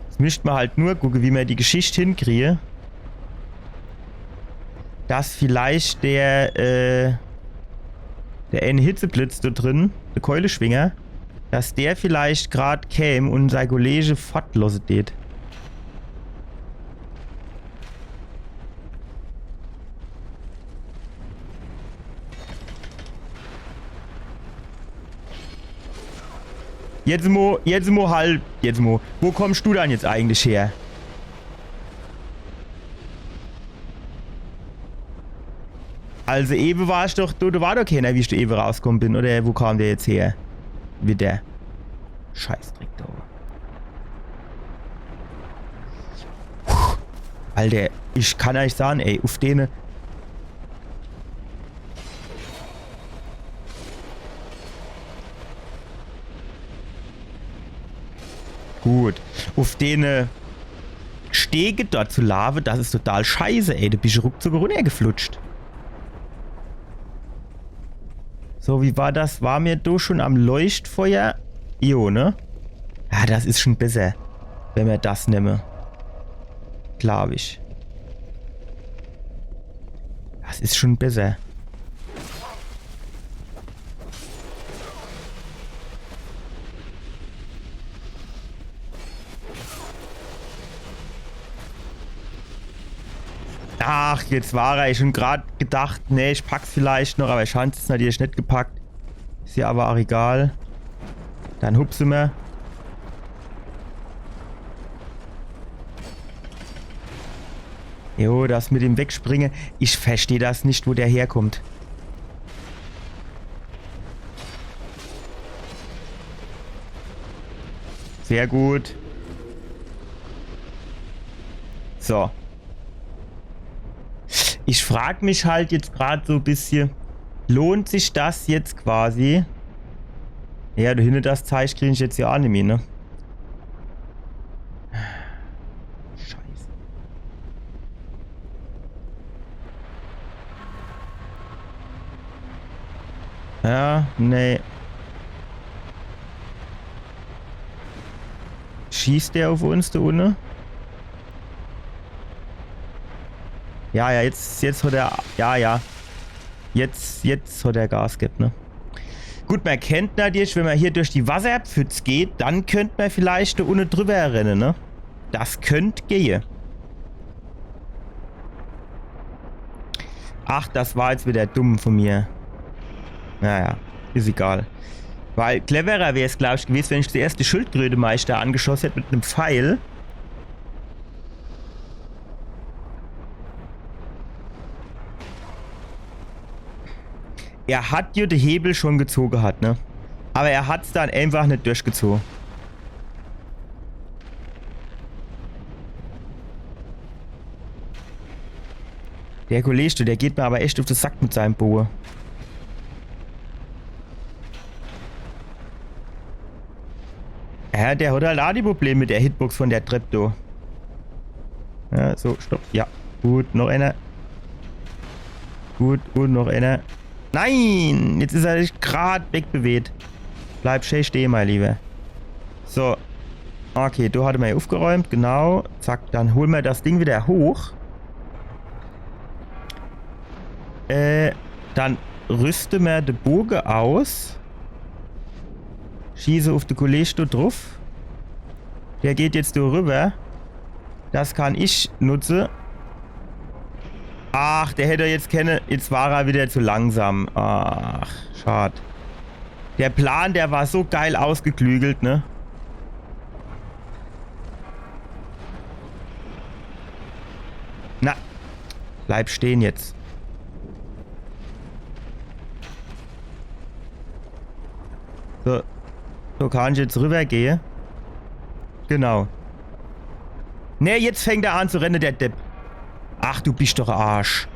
Jetzt müsst mer halt nur gucke, wie mer die Geschicht hinkrieje. Dass vielleicht der, äh, der eine Hitzeblitz do drin, der Keuleschwinger, dass der vielleicht grad käm und sei Kollege fortlosse tät. Jetzt mo, jetzt mo halt, jetzt mo. Wo kommst du dann jetzt eigentlich her? Also ewe war ich doch, do, do war doch keener, wie ich do ewe rauskomme bin. Oder wo kam der jetzt her? Wieder. Scheißdreck do. Puh. Alter, ich kann eich sage, ey, uff dene. Gut. Uff dene Stege dort zu laafe, das is total scheiße, ey. Do bisch ruckzuck runnergeflutscht. So, wie war das? War mer do schon am Leuchtfeuer? Jo, ne? Ja, das is schon besser, wenn mer das nemme. Glaab ich. Das is schon besser. Ach, jetzt war er. Ich schon grad gedacht, nee, ich pack's vielleicht noch, aber ich hann's jetzt natürlich net gepackt. Is ja aber auch egal. Dann hupse mer. Jo, das mit dem Wegspringe. Ich versteh das net, wo der herkommt. Sehr gut. So. Ich frag mich halt jetzt grad so e bissje, lohnt sich das jetzt quasi? Ja, do hinne das Zeich krieg ich jetzt ja auch nimmi, ne? Scheiße. Ja, nee. Schießt der auf uns do unne? Ja, ja, jetzt, jetzt hat er, ja, ja. Jetzt, jetzt hat er Gas gibt, ne? Gut, mer kennt natürlich, wenn mer hier durch die Wasserpfütz geht, dann könnt mer vielleicht do unne drüber renne, ne? Das könnt gehe. Ach, das war jetzt wieder dumm von mir. Naja, is egal. Weil cleverer wär's, glaub ich, gewesen, wenn ich zuerst die Schildkröte-Meister angeschoss hätt mit nem Pfeil. Er hat jo de Hebel schon gezoge hat, ne? Aber er hat's dann einfach net durchgezoge. Der Kollege, der geht mir aber echt auf de Sack mit seinem Boe. Ja, der hat halt auch die Probleme mit der Hitbox von der Trepp, du. Ja, so, stopp. Ja, gut, noch einer. Gut, und noch einer. Nein! Jetzt is er sich grad wegbewegt. Bleib schön stehen, mein Lieber. So. Okay, do hatte mer ja aufgeräumt, genau. Zack, dann hole mer das Ding wieder hoch. Äh, dann rüste mer de Boge aus. Schieße auf de Kollege do druff. Der geht jetzt do rüber. Das kann ich nutze. Ach, der hätte jetzt keine. Jetzt war er wieder zu langsam. Ach, schad. Der Plan, der war so geil ausgeklügelt, ne? Na. Bleib stehen jetzt. So. So kann ich jetzt rübergehe. Genau. Ne, jetzt fängt er an zu renne, der Depp. Ach, du bist doch Arsch.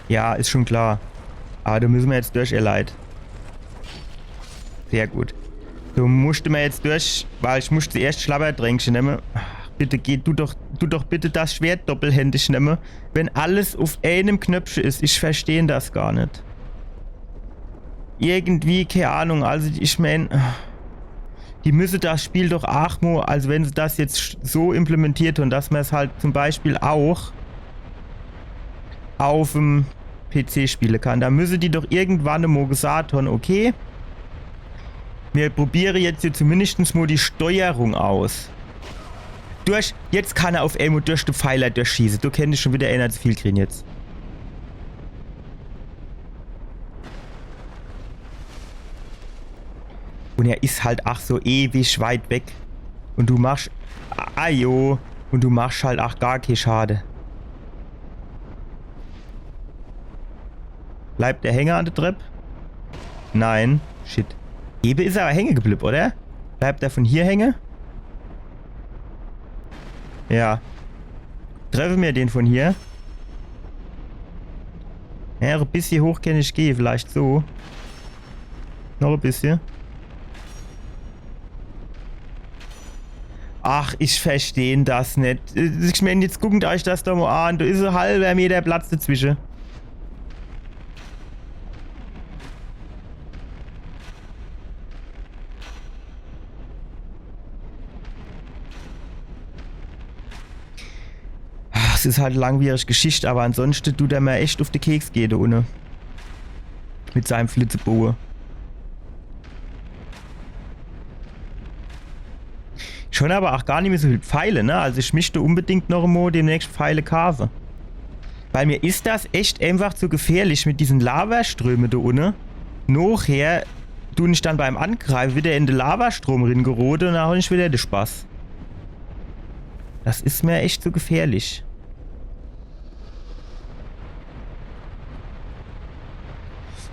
Ja, is schon klar. Aber do müsse mer jetzt durch, ihr Leit. Sehr gut. Do muschte mer jetzt durch, weil ich muscht zuerst Schlabbertränkche nemme. Ach, bitte geh, du doch, du doch bitte das Schwert doppelhändig nemme. Wenn alles auf einem Knöpfche is, ich versteh das gar net. Irgendwie, keine Ahnung, also ich mein, die müsse das Spiel doch aach mo, also wenn se das jetzt so implementiert hun, dass mer's halt zum Beispiel auch auf'm P C spiele kann, da müsse die doch irgendwann mo gesagt hun, okay, mir probiere jetzt hier zumindestens mo die Steuerung aus. Durch, jetzt kann er auf emo durch de Pfeiler durchschieße. Du kennst schon wieder einer zu viel kriegen jetzt. Und er is halt ach so ewig weit weg. Und du machst, ah, jo, und du machst halt ach gar kee Schade. Bleibt der hänge an der Trepp? Nein. Shit. Ebe is er aber hänge geblieb, oder? Bleibt er von hier hänge? Ja. Treffe mir den von hier? Ja, e bissje hoch kenn ich gehe, vielleicht so. Noch e bissje. Ach, ich versteh das net. Ich mein, jetzt guckt euch das doch mo an. Do is e halber Meter Platz dazwische. Das is halt e langwierig Geschicht, aber ansonschte dut er mer echt uf de Keks gehe do unne. Mit seinem Flitzeboge. Schon aber auch gar nimmi so viel Pfeile, ne? Also ich misst unbedingt noch emol demnächst Pfeile kaafe. Weil mir is das echt einfach zu gefährlich mit diesen Lavaströme do unne. Nochher dun ich dann beim Angreife wieder in de Lavastrom ringerode und dann hab ich wieder de Spaß. Das is mir echt zu gefährlich.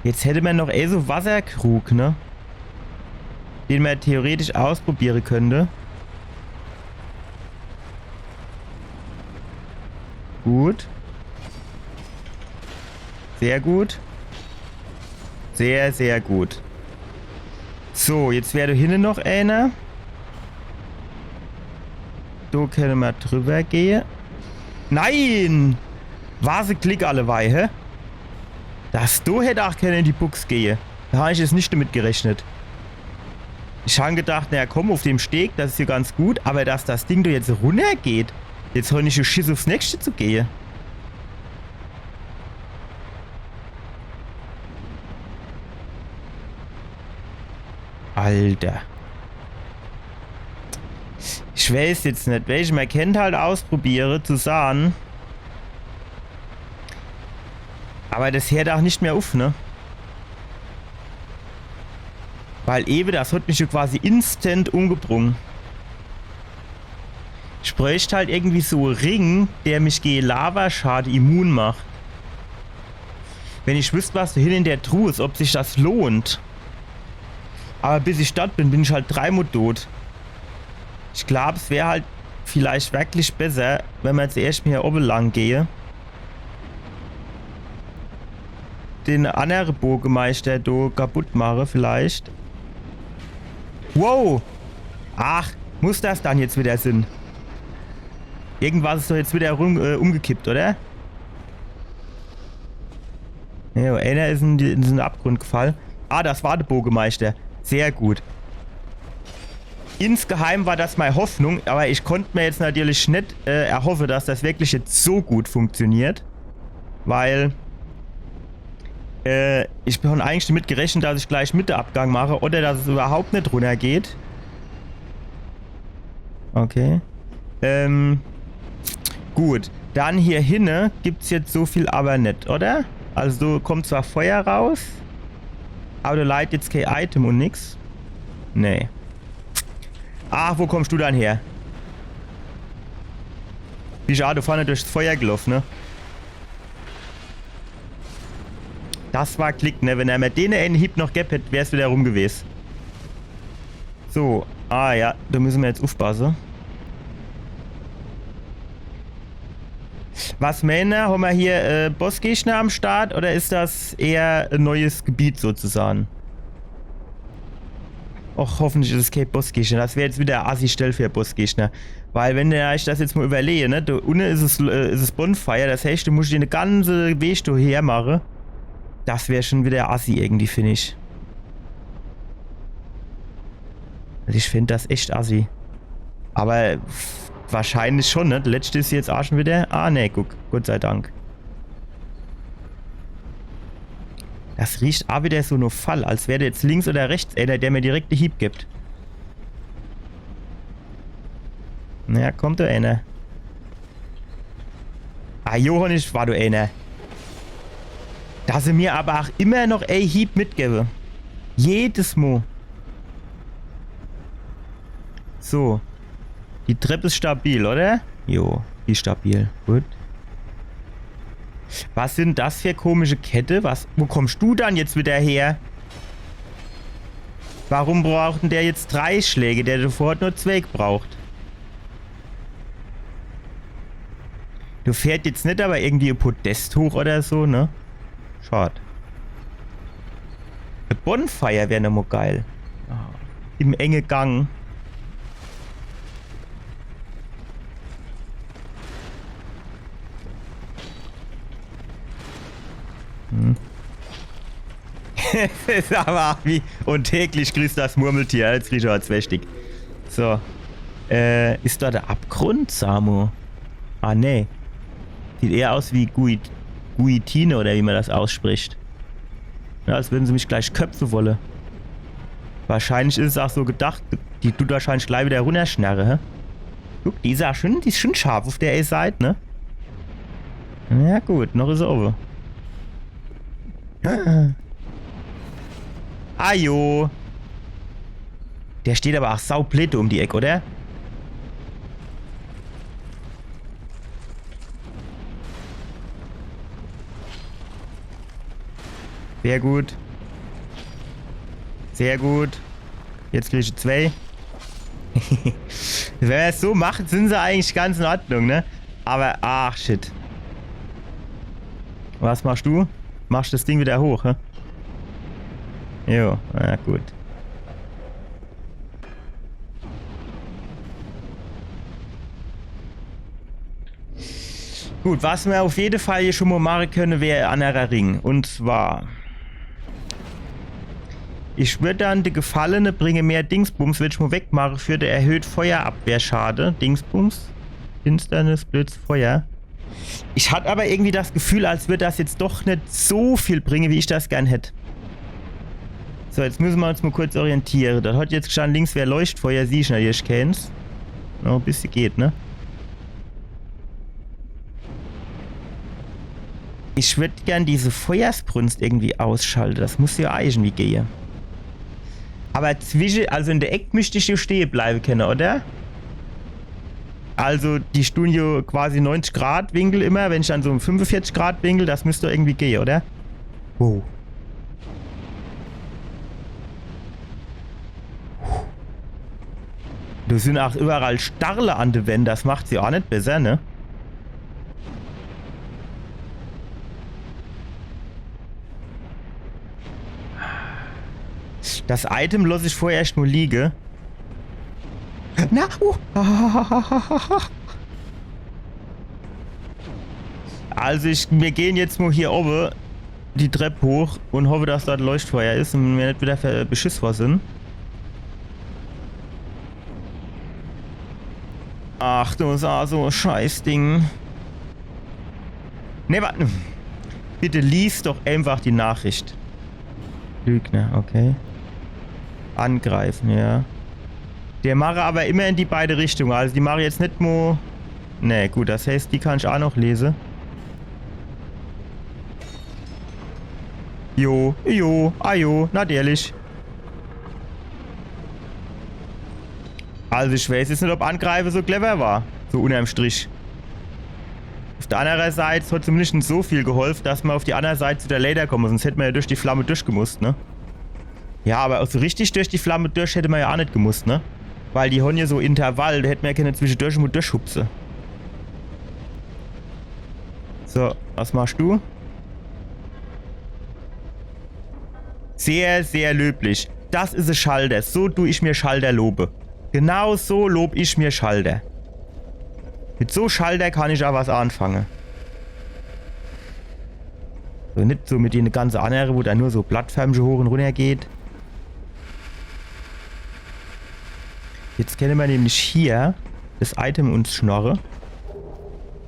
Jetzt hätte mer noch eh so Wasserkrug, ne? Den mer theoretisch ausprobiere könnte. Gut. Sehr gut. Sehr, sehr gut. So, jetzt wär do hinne noch einer. Do könne mer drüber gehe. Nein! Was e Glick allewei, hä? Das do hätt auch kenne in die Bux gehe. Do hab ich jetzt net damit gerechnet. Ich han gedacht, naja, komm, uf dem Steg, das is jo ganz gut, aber dass das Ding do jetzt runnergeht, jetzt han ich jo Schiss, ufs nächste zu gehe. Alter. Ich weiß jetzt net, welche. Mer kennt halt ausprobiere, zu sahn. Aber das hört auch net mehr uf, ne? Weil ewe, das hat mich jo quasi instant umgebrung. Ich bräucht halt irgendwie so e Ring, der mich gege Lavaschade immun macht. Wenn ich wüsst, was do hinne in der Truh is, ob sich das lohnt. Aber bis ich dort bin, bin ich halt dreimol tot. Ich glaub, es wär halt vielleicht wirklich besser, wenn mer zuerscht mol hier owwe lang gehe. Den annere Bogemeister do kaputt mache vielleicht. Wow! Ach, muss das dann jetzt wieder sin? Irgendwas is doch jetzt wieder rum, äh, umgekippt, oder? Ja, einer is in, die, in den Abgrund gefall. Ah, das war de Bogemeister. Sehr gut. Insgeheim war das mei Hoffnung, aber ich konnt mer jetzt natürlich net, äh, erhoffe, dass das wirklich jetzt so gut funktioniert. Weil, äh, ich bin eigentlich damit gerechnet, dass ich gleich mit de Abgang mache oder dass es überhaupt net runnergeht. Okay. Ähm, gut. Dann hier hinne gibt's jetzt so viel aber net, oder? Also kommt zwar Feuer raus, aber do leit jetzt kee Item und nix. Nee. Ach, wo kommst du dann her? Wie schade, vorne durchs Feuer geloff, ne? Das war Glick, ne? Wenn er mer den einen Hieb noch gebb hätt, wär's wieder rum gewes. So, ah ja, do müsse mer jetzt ufpasse. Was meene, hommer hier, äh, Bossgegner am Start oder is das eher e neues Gebiet sozusagen? Och, hoffentlich is es kee Bossgegner. Das wär jetzt wieder e assi Stell für Bossgegner. Weil wenn ich das jetzt mol überlehe, ne, do unne is es, äh, is es Bonfire, das heißt, du musst den ganze Weg do her mache. Das wär schon wieder assi irgendwie, find ich. Also ich find das echt assi. Aber wahrscheinlich schon, ne? De letzte is jetzt auch schon wieder. Ah, ne, guck. Gott sei Dank. Das riecht auch wieder so no Fall, als wär do jetzt links oder rechts einer, der mer direkt de Hieb gibt. Naja, kommt do einer. Ah, Johann, ich war do einer. Dass se mer aber auch immer noch e Hieb mitgewwe. Jedes Mol. So. Die Trepp is stabil, oder? Jo, die is stabil. Gut. Was sin das für komische Kette? Was? Wo kommst du dann jetzt wieder her? Warum braucht denn der jetzt drei Schläge, der davor hat nur zwei gebraucht? Du fährst jetzt net aber irgendwie e Podest hoch oder so, ne? Schad. E Bonfire wär nochmol geil. Ah, im enge Gang. Hm. Es is aber wie, und täglich grüßt das Murmeltier. Jetzt krieg ich aber zwei Stick. So. Äh, is do de Abgrund, Samu? Ah, nee. Sieht eher aus wie Guit Guillotine oder wie man das ausspricht. Ja, als würden se mich gleich köpfe wolle. Wahrscheinlich is es auch so gedacht, die tut wahrscheinlich gleich wieder runnerschnarre, hä? Guck, die is ja schon, die is schon scharf auf der Seit, ne? Ja gut, noch is er owwe. Ajo. Der steht aber auch saublöd um die Eck, oder? Sehr gut. Sehr gut. Jetzt krieg ich zwei. Wenn mer's so macht, sind se eigentlich ganz in Ordnung, ne? Aber, ach, shit. Was machst du? Machst das Ding wieder hoch, hä? Jo, na gut. Gut, was mer auf jede Fall hier schon mo mache könne, wär e annerer Ring. Und zwar, ich würd dann de Gefallene bringe, mehr Dingsbums, würd ich mo wegmache für de erhöht Feuerabwehrschade. Dingsbums, Finsternis, Blitz, Feuer. Ich hatt aber irgendwie das Gefühl, als würd das jetzt doch net so viel bringe, wie ich das gern hätt. So, jetzt müsse mer uns mo kurz orientiere. Das hat jetzt gestanden, links wär Leuchtfeuer, sieh ich natürlich keens. Noch e bissje geht, ne? Ich würd gern diese Feuersbrunst irgendwie ausschalte. Das muss ja irgendwie gehe. Aber zwische, also in der Eck müsst ich ja stehe bleibe könne, oder? Also, die stun ja quasi neunzig Grad Winkel immer, wenn ich dann so im fünfundvierzig Grad Winkel, das müsst doch irgendwie gehe, oder? Wow. Do sin auch überall Starle an de Wänd, das macht se auch net besser, ne? Das Item loss ich vorerst mo liege. Na, uh. Also ich, mir gehen jetzt mo hier obe die Trepp hoch und hoffe, dass dort Leuchtfeuer is und mir net wieder ver-, beschiss wor sin. Ach du, is auch so e Scheißding. Ne, warte. Bitte lies doch einfach die Nachricht. Lügner, okay. Angreifen, ja. Der mache aber immer in die beide Richtungen. Also die mache jetzt net mo. Ne, gut, das heißt, die kann ich auch noch lese. Jo, jo, ah jo, natürlich. Also ich weiß jetzt net, ob Angreife so clever war. So unterm Strich. Auf der anderen Seite hat zumindest so viel geholfen, dass mer auf die andere Seite zu der Leiter komme. Sonst hätt mer ja durch die Flamme durchgemusst, ne? Ja, aber so richtig durch die Flamme durch hätt mer ja auch net gemusst, ne? Weil die hon ja so Intervall, do hätt mer ja kenne zwischendurch mo durchhupse. So, was machst du? Sehr, sehr löblich. Das is e Schalter. So du ich mir Schalter lobe. Genau so lob ich mir Schalter. Mit so Schalter kann ich auch was anfange. So, net so mit dene ganze annere, wo do nur so Plattförmche hoch und runner geht. Jetzt kenne mer nämlich hier das Item uns schnorre.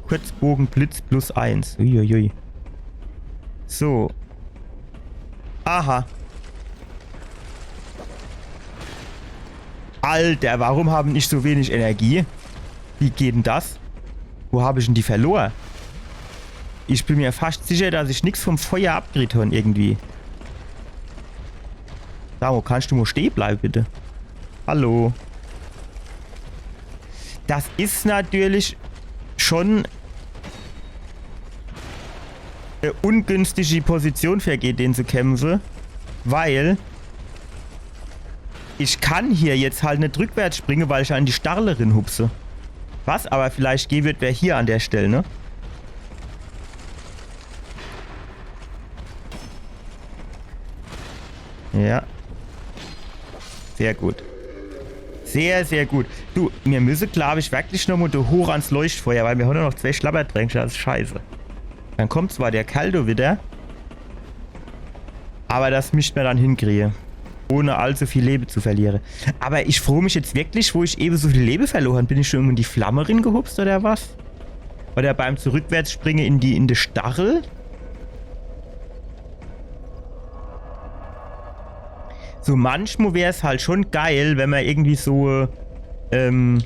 Kurzbogenblitz plus eins. Uiuiui. So. Aha. Alter, warum hab ich so wenig Energie? Wie geht denn das? Wo hab ich denn die verlor? Ich bin mir fast sicher, dass ich nix vom Feuer abgekriet hon irgendwie. Sag mo, kannst du mo stehe bleibe, bitte? Hallo. Das is natürlich schon e ungünstige Position für gege den zu kämpfe, weil ich kann hier jetzt halt net rückwärts springe, weil ich an die Starle rin hupse. Was aber vielleicht gehe wird, wär hier an der Stelle, ne? Ja. Sehr gut. Sehr, sehr gut. Du, mir müsse, glaub ich, wirklich noch mo do hoch ans Leuchtfeuer, weil mir hon nur noch zwei Schlabbertränke, das is scheiße. Dann kommt zwar der Kerl do wieder, aber das misst mer dann hinkriege. Ohne allzu viel Lebe zu verliere. Aber ich froo mich jetzt wirklich, wo ich ewe so viel Lebe verlor hon, bin ich schon in die Flamme ringehupst oder was? Oder beim Zurückwärtsspringe in die, in de Stachel. So manchmal wär's halt schon geil, wenn mer irgendwie so, ähm,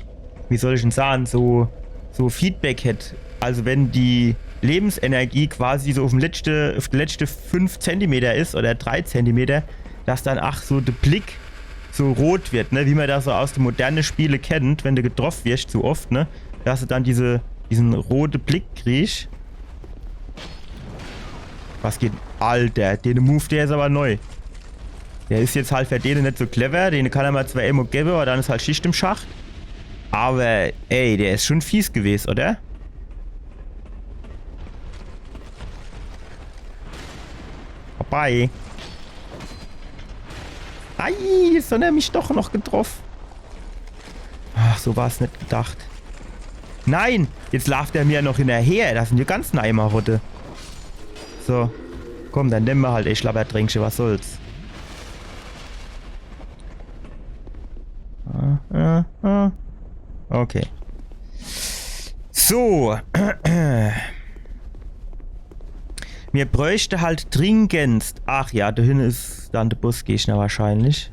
wie soll ich denn sagen, so, so Feedback hätt. Also wenn die Lebensenergie quasi so uf dem letzte, uf de letzte fünf Zentimeter is oder drei Zentimeter, dass dann ach so de Blick so rot wird, ne? Wie mer das so aus de moderne Spiele kennt, wenn de getroff wirst zu oft, ne? Dass de dann diese, diesen rote Blick kriegst. Was geht? Alter, den Move, der is aber neu. Der is jetzt halt für dene net so clever. Den kann er mal zwar emo gebe, aber dann is halt Schicht im Schacht. Aber, ey, der is schon fies gewesen, oder? Vorbei. Ei, jetzt hat er mich doch noch getroff. Ach, so war's net gedacht. Nein! Jetzt laaft er mir noch hinnerher. Das sind die ganzen Eimerrotte. So. Komm, dann nemme mer halt e Schlabbertränkche. Was soll's? Ah, ah, ah. Okay. So. Mir bräuchte halt dringendst. Ach ja, do hinne is dann de Bossgegner wahrscheinlich.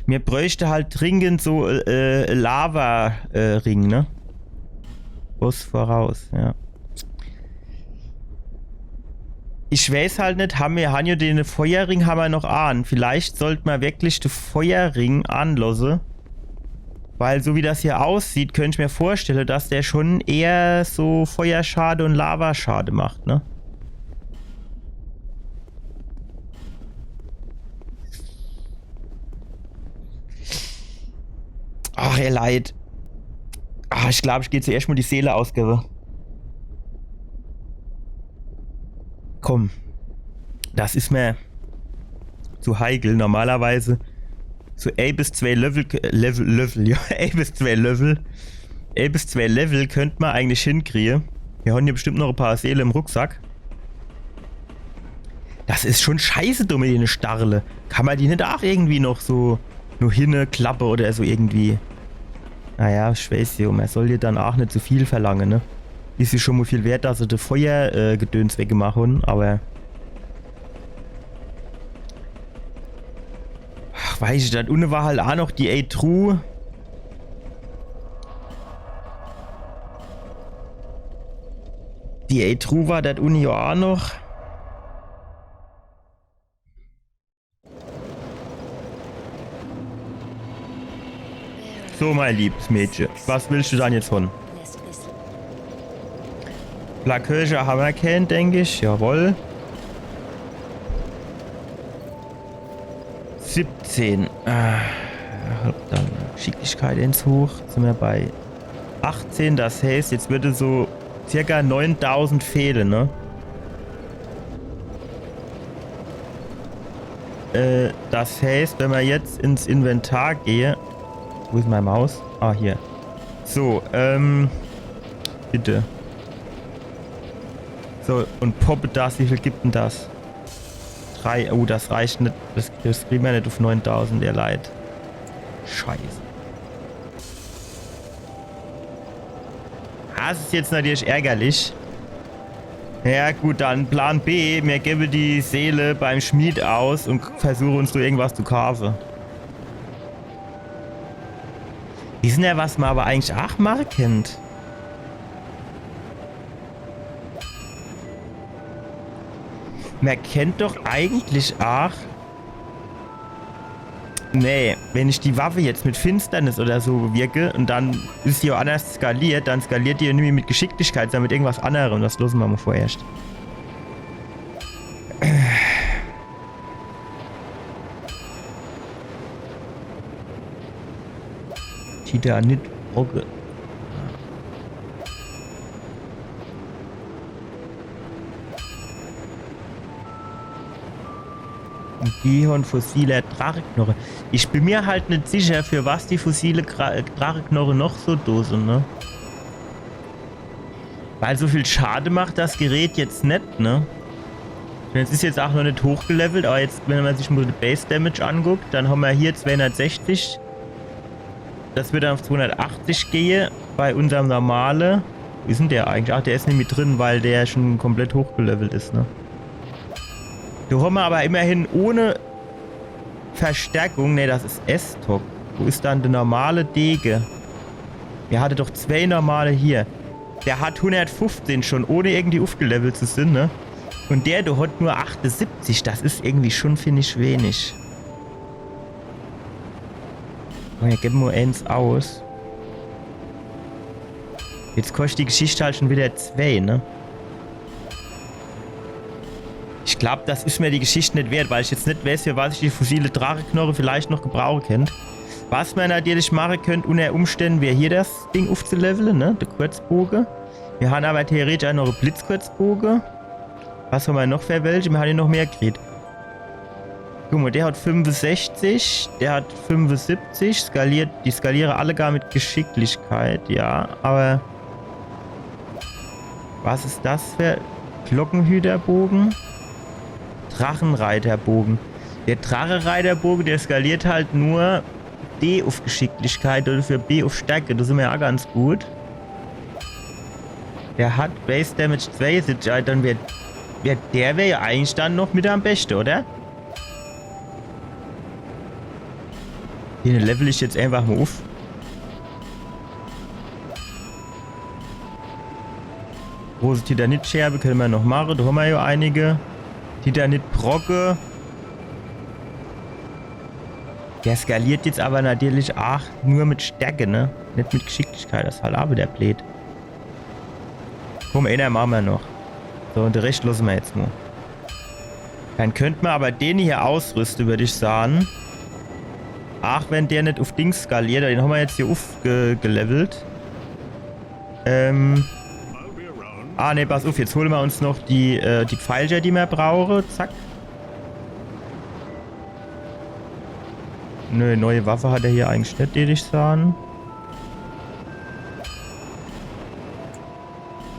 Mir bräuchte halt dringend so, äh, Lava, äh, Ring, ne? Boss voraus, ja. Ich weiß halt net, han mir, han jo den Feuerring, han mir noch an. Vielleicht sollt mer wirklich de Feuerring anlosse. Weil so wie das hier aussieht, könnt ich mir vorstelle, dass der schon eher so Feuerschade und Lavaschade macht, ne? Ach, ihr Leit. Ah, ich glaub, ich geh zuerscht mal die Seele ausgebe. Komm. Das is mir zu heikel. Normalerweise so e bis zwee Level, Level, Level, ja, e bis zwee Level. E bis zwee Level könnt mer eigentlich hinkriege. Mir han hier bestimmt noch e paar Seele im Rucksack. Das is schon scheiße, do mit dene Stachele. Kann mer die net aach irgendwie noch so nur hinne klappe oder so irgendwie? Naja, ich weiß jo, mer soll jo dann aach net zu viel verlange, ne? Is jo schon mal viel wert, dass se de Feuer, äh, Gedöns weggemacht han, aber ach, weiß ich, do unne war halt aach noch die e Truh. Die e Truh war do unne jo aach noch. So, mein liebes Mädche, was willst du dann jetzt von? Blackircher hammer kenn, denk ich. Jawohl. Siebzehn. Äh, dann Geschicklichkeit ins Hoch. Sin mir bei achtzehn, das heißt, jetzt würde so circa neuntausend fehle, ne? Äh, das heißt, wenn mer jetzt ins Inventar gehe, wo is mei Maus? Ah, hier. So, ähm, bitte. So, und poppe das, wie viel gibt denn das? Drei, oh, das reicht net. Das, das kriege mer net uf neuntausend, ihr Leit. Scheiße. Das is jetzt natürlich ärgerlich. Ja gut, dann Plan B. Mir gebe die Seele beim Schmied aus und versuche uns do irgendwas zu kaafe. Wissen er, was mer aber eigentlich aach mache kennt? Mer kennt doch eigentlich aach Nee, wenn ich die Waffe jetzt mit Finsternis oder so wirke und dann is die jo anders skaliert, dann skaliert die jo nimmi mit Geschicklichkeit, sondern mit irgendwas annerem. Das losse mer mal vorerscht. Titanit Brocke. Gehorn fossiler Dracheknoche. Ich bin mir halt net sicher, für was die fossile Gra-, Dracheknoche noch so do sin, ne? Weil so viel Schade macht das Gerät jetzt net, ne? Ich mein, es is jetzt aach noch net hochgelevelt, aber jetzt, wenn mer sich mal de Base Damage anguckt, dann hammer hier zweihundertsechzig. Das wird dann auf zweihundertachtzig gehe bei unserm normale. Wo is denn der eigentlich? Ach, der is nämlich drin, weil der schon komplett hochgelevelt is, ne? Do hommer aber immerhin ohne Verstärkung. Ne, das is Estok. Wo is dann der normale Dege? Mir hatte doch zwei normale hier. Der hat hundertfünfzehn schon, ohne irgendwie ufgelevelt zu sin, ne? Und der, der hat nur achtundsiebzig. Das is irgendwie schon, find ich, wenig. Oh, ja, geb mo ens aus. Jetzt koscht die Geschichte halt schon wieder zwei, ne? Ich glaub, das is mir die Geschichte net wert, weil ich jetzt net weiß, für was ich die fossile Dracheknoche vielleicht noch gebrauche könnt. Was mer natürlich mache könnt, unter Umständen, wär hier das Ding ufzulevele, ne? Der Kurzboge. Mir han aber theoretisch auch noch e Blitzkurzboge. Was hommer noch für welche? Mir han hier noch mehr kriet. Guck mo, der hat fünfundsechzig, der hat fünfundsiebzig, skaliert, die skaliere alle gar mit Geschicklichkeit, ja, aber was is das für Glockenhüterbogen? Drachenreiterbogen. Der Drachereiterboge, der skaliert halt nur D uf Geschicklichkeit oder für B uf Stärke, das is immer ja ganz gut. Der hat Base Damage zweiundsiebzig, Alter, dann wär, wär der wär ja eigentlich dann noch mit am beste, oder? Den level ich jetzt einfach mo uf. Große Titanitscherbe könne mer noch mache, do hommer ja einige. Titanitbrocke. Der skaliert jetzt aber natürlich ach nur mit Stärke, ne? Net mit Geschicklichkeit, das is halt auch wieder bleed. Komm, einer mache mer noch. So, und der Rest losse mer jetzt mo. Dann könnt mer aber den hier ausrüste, würd ich sage. Ach, wenn der net uf Dings skaliert, den hommer jetzt hier ufgelevelt. Ähm. Ah, ne, pass uf, jetzt hole mer uns noch die, äh, die Pfeilcher, die mer brauche. Zack. Nö, neue Waffe hat er hier eigentlich net, würd ich sage.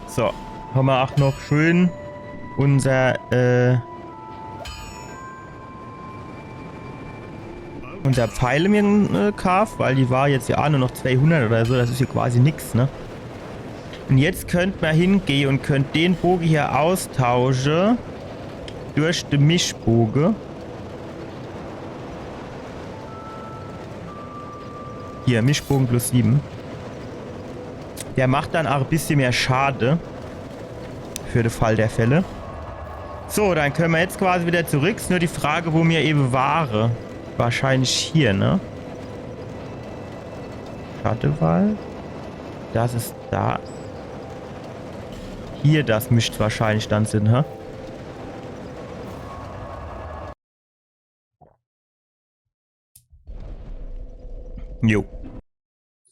So, hommer ach noch schön unser, äh, unser Pfeile mir, äh, kaaft, weil die war jetzt ja auch nur noch zweihundert oder so, das is ja quasi nix, ne? Und jetzt könnt mer hingehe und könnt den Boge hier austausche durch de Mischboge. Hier, Mischbogen plus sieben. Der macht dann auch e bissje mehr Schade. Für de Fall der Fälle. So, dann könne mer jetzt quasi wieder zurück. Is nur die Frage, wo mir ewe ware. Wahrscheinlich hier, ne? Schattewald. Das is das. Hier, das müsst's wahrscheinlich dann sin, hä? Jo.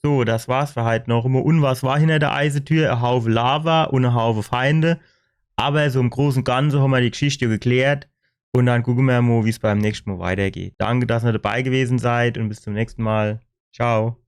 So, das war's für heit noch emol. Und was war hinter der Eisetür? E Haufe Lava und e Haufe Feinde. Aber so im Großen und Ganzen hommer die Geschichte geklärt. Und dann gucke mer mo, wie's beim nächsten Mal weitergeht. Danke, dass ihr dabei gewesen seid und bis zum nächsten Mal. Ciao.